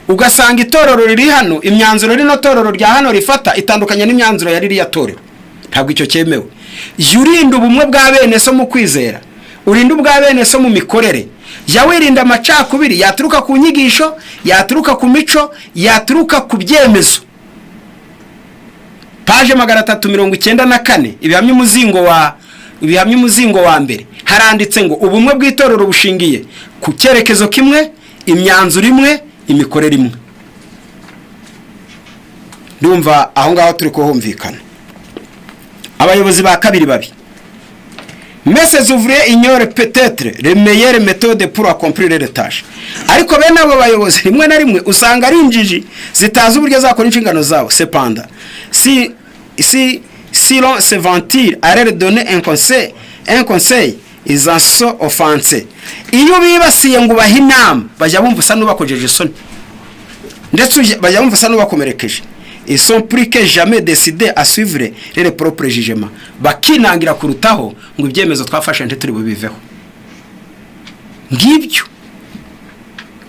Ugasanga itorero riri hano, imyanzuro rino torero rya hano rifata itandukanye n'imyanzuro ya ririya torero. Ntabwo icyo cyemewe. Jya urinda ubumwe bwa bene so mu kwizera, urinde ubwa bene so mu mikorere. Jya wirinda amacakubiri yaturuka ku nyigisho, yaturuka ku mico, yaturuka ku byemezo. Paje 394, Ibihamya, umuzingo wa mbere, haranditse ngo ubumwe bw'itorero bushingiye ku cyerekezo kimwe, imyanzuro imwe, imikorere imwe. Ndumva aho ngaho turi kuhumvikana. Abayobozi ba kabiri babi: Mais ces ouvriers ignorent peut-être les meilleures méthodes pour accomplir les tâches. Ariko bene abo bayobozi rimwe na rimwe usanga ari injiji zitazi uburyo zakora inshingano zabo. Cependant, si l'on s'aventure à leur donner un conseil, ils en sont offensés. Iyo bibasiye ngo ubahe inama, bajya bumva usa n'ubakojeje isoni, ndetse bajya bumva usa n'ubakomerekeje. Ils sont plus que jamais décidés à suivre leur propre jugement. Bakinangira kurutaho ngo ibyemezo twafashe ntituri bubiveho. Ngibyo,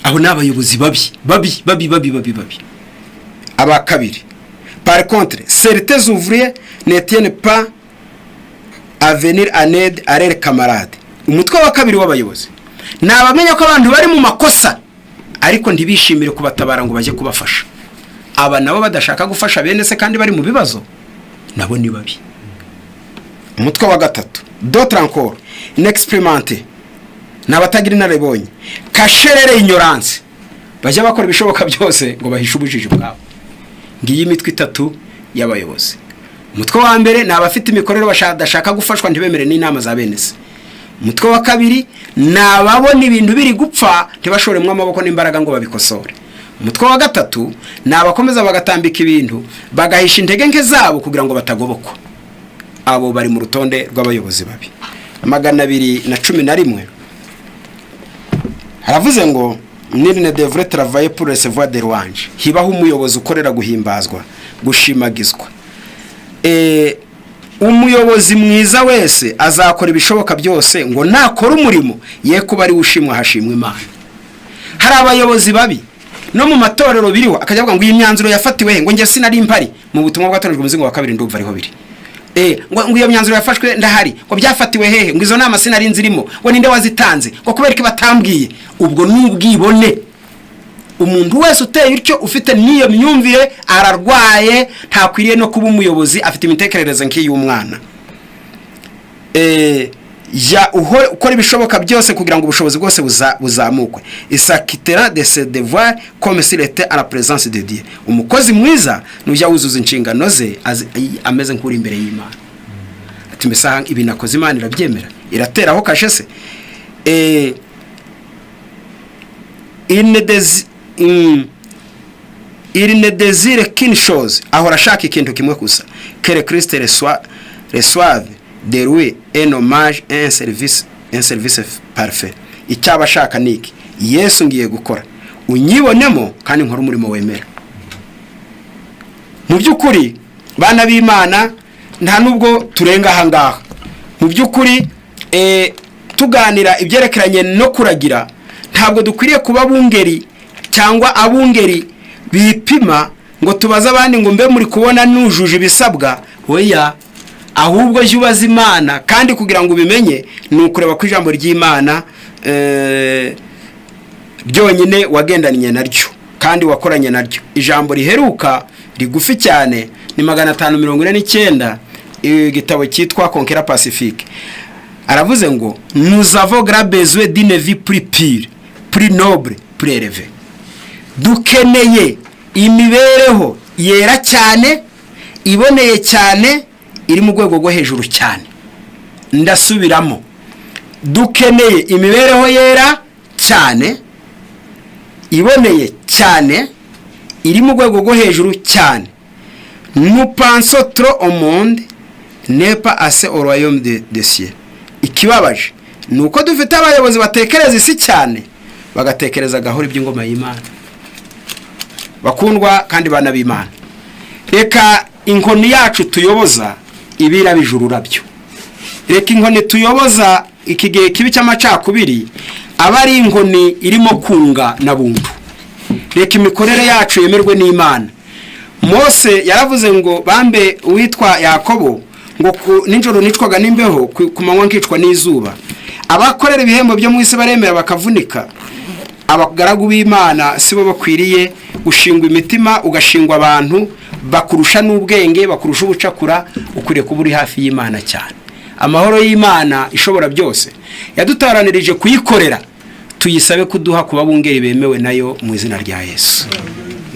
abo ni abayobozi babi, babi, babi, babi, babi, babi. Aba kabiri: Par contre, certains ouvriers ne tiennent pas à venir en aide à leurs camarades. Umutwe wa kabiri w'abayobozi ni abamenya ko abantu bari mu makosa, ariko ntibishimire kubatabara ngo bajye kubafasha. Aba nabo badashaka gufasha bene se kandi bari mu bibazo, nabo ni babi. Umutwe wa gatatu: D'autres encore, inexpérimentés, ni abatagira inararibonye, cachent leur ignorance. Bajya bakora ibishoboka byose ngo bahishe ubujiji bwabo. Ngiyi imitwe itatu y'abayobozi. Umutwe wa mbere ni abafite imikorere badashaka gufashwa, ntibemere n'inama za bene se. Umutwe wa kabiri ni ababona ibintu biri gupfa, ntibashoremo amaboko n'imbaraga ngo babikosore. Umutwe wa gatatu ni abakomeza bagatambika ibintu, bagahisha intege nke zabo kugira ngo batagobokwa. Abo bari mu rutonde rw'abayobozi babi. 211, haravuze ngo nul ne devrait travailler pour recevoir des louanges. Hibaho umuyobozi ukorera guhimbazwa, gushimagizwa. Umuyobozi mwiza wese azakora ibishoboka byose ngo nakora umurimo ye kuba ari we ushimwa, hashimwa Imana. Hari abayobozi babi no mu matorero biriho, akajya avuga ngo iyi myanzuro yafatiwe he, ngo njye sinari mpari. Mu Butumwa bwatorejwe, umuzingo wa kabiri, ndumva ariho biri. Ngo iyo myanzuro yafashwe ndahari, ngo byafatiwe hehe, ngo izo nama sinari nzirimo, ngo ninde wazitanze, ngo kubera ko batambwiye. Ubwo ni ubwibone. Umuntu wese uteye utyo, ufite n'iyo myumvire, ararwaye, ntakwiriye no kuba umuyobozi. Afite imitekerereze nk'iy'umwana. Jya ukora ibishoboka byose kugira ngo ubushobozi bwose buzamukwe. Il s'acquittera de ses devoirs comme s'il était à la présence de Dieu. Umukozi mwiza nujya wuzuza inshingano ze ameze nk'uri imbere y'Imana, ati: "Mbese aha ibi nakoze Imana irabyemera, irateraho kashe se?" Il ne désire qu'une chose, ahora ashaka ikintu kimwe gusa, que le Christ reçoive de lui un hommage et un service parfait. Icyaba ashaka ni iki: Yesu, ngiye gukora unyibonemo kandi nkore umurimo wemera. Mu by'ukuri, bana b'Imana, nta nubwo turenga aha ngaha. Mu by'ukuri, tuganira ibyerekeranye no kuragira, ntabwo dukwiriye kuba abungeri cyangwa abungeri bipima ngo tubaze abandi ngo mbe muri kubona nujuje ibisabwa? Oya, ahubwo jya ubaza Imana. Kandi kugira ngo ubimenye ni ukureba ko ijambo ry'Imana ryonyine wagendanye naryo kandi wakoranye naryo. Ijambo riheruka rigufi cyane ni 549, igitabo cyitwa Conquérant Pacifique. Aravuze ngo nous avons grand besoin d'une vie plus pure, plus noble, plus élevée. Dukeneye imibereho yera cyane, iboneye cyane, iri mu rwego rwo hejuru cyane. Ndasubiramo: dukeneye imibereho yera cyane, iboneye cyane, iri mu rwego rwo hejuru cyane. Nous pensons trop au monde, mais pas assez au royaume de cieux. Ikibabaje ni uko dufite abayobozi batekereza isi cyane, bagatekereza gahoro iby'ingoma y'Imana. Bakundwa kandi bana b'Imana, reka inkoni yacu tuyoboza ibirabije ururabyo. Reka inkoni tuyoboza iki gihe kibi cy'amacakubiri aba ari inkoni irimo kunga na buntu. Reka imikorere yacu yemerwe n'Imana. Mose yaravuze ngo bambe uwitwa Yakobo ngo nijoro nicwaga n'imbeho, ku manywa nkicwa n'izuba. Abakorera ibihembo byo mu isi baremera bakavunika. Abagaragu b'Imana si bo bakwiriye gushingwa imitima, ugashingwa abantu bakurusha n'ubwenge, bakurusha ubucakura. Ukwiriye kuba uri hafi y'Imana cyane. Amahoro y'Imana ishobora byose yadutaranirije kuyikorera, tuyisabe kuduha kuba bungeri bemewe nayo mu izina rya Yesu.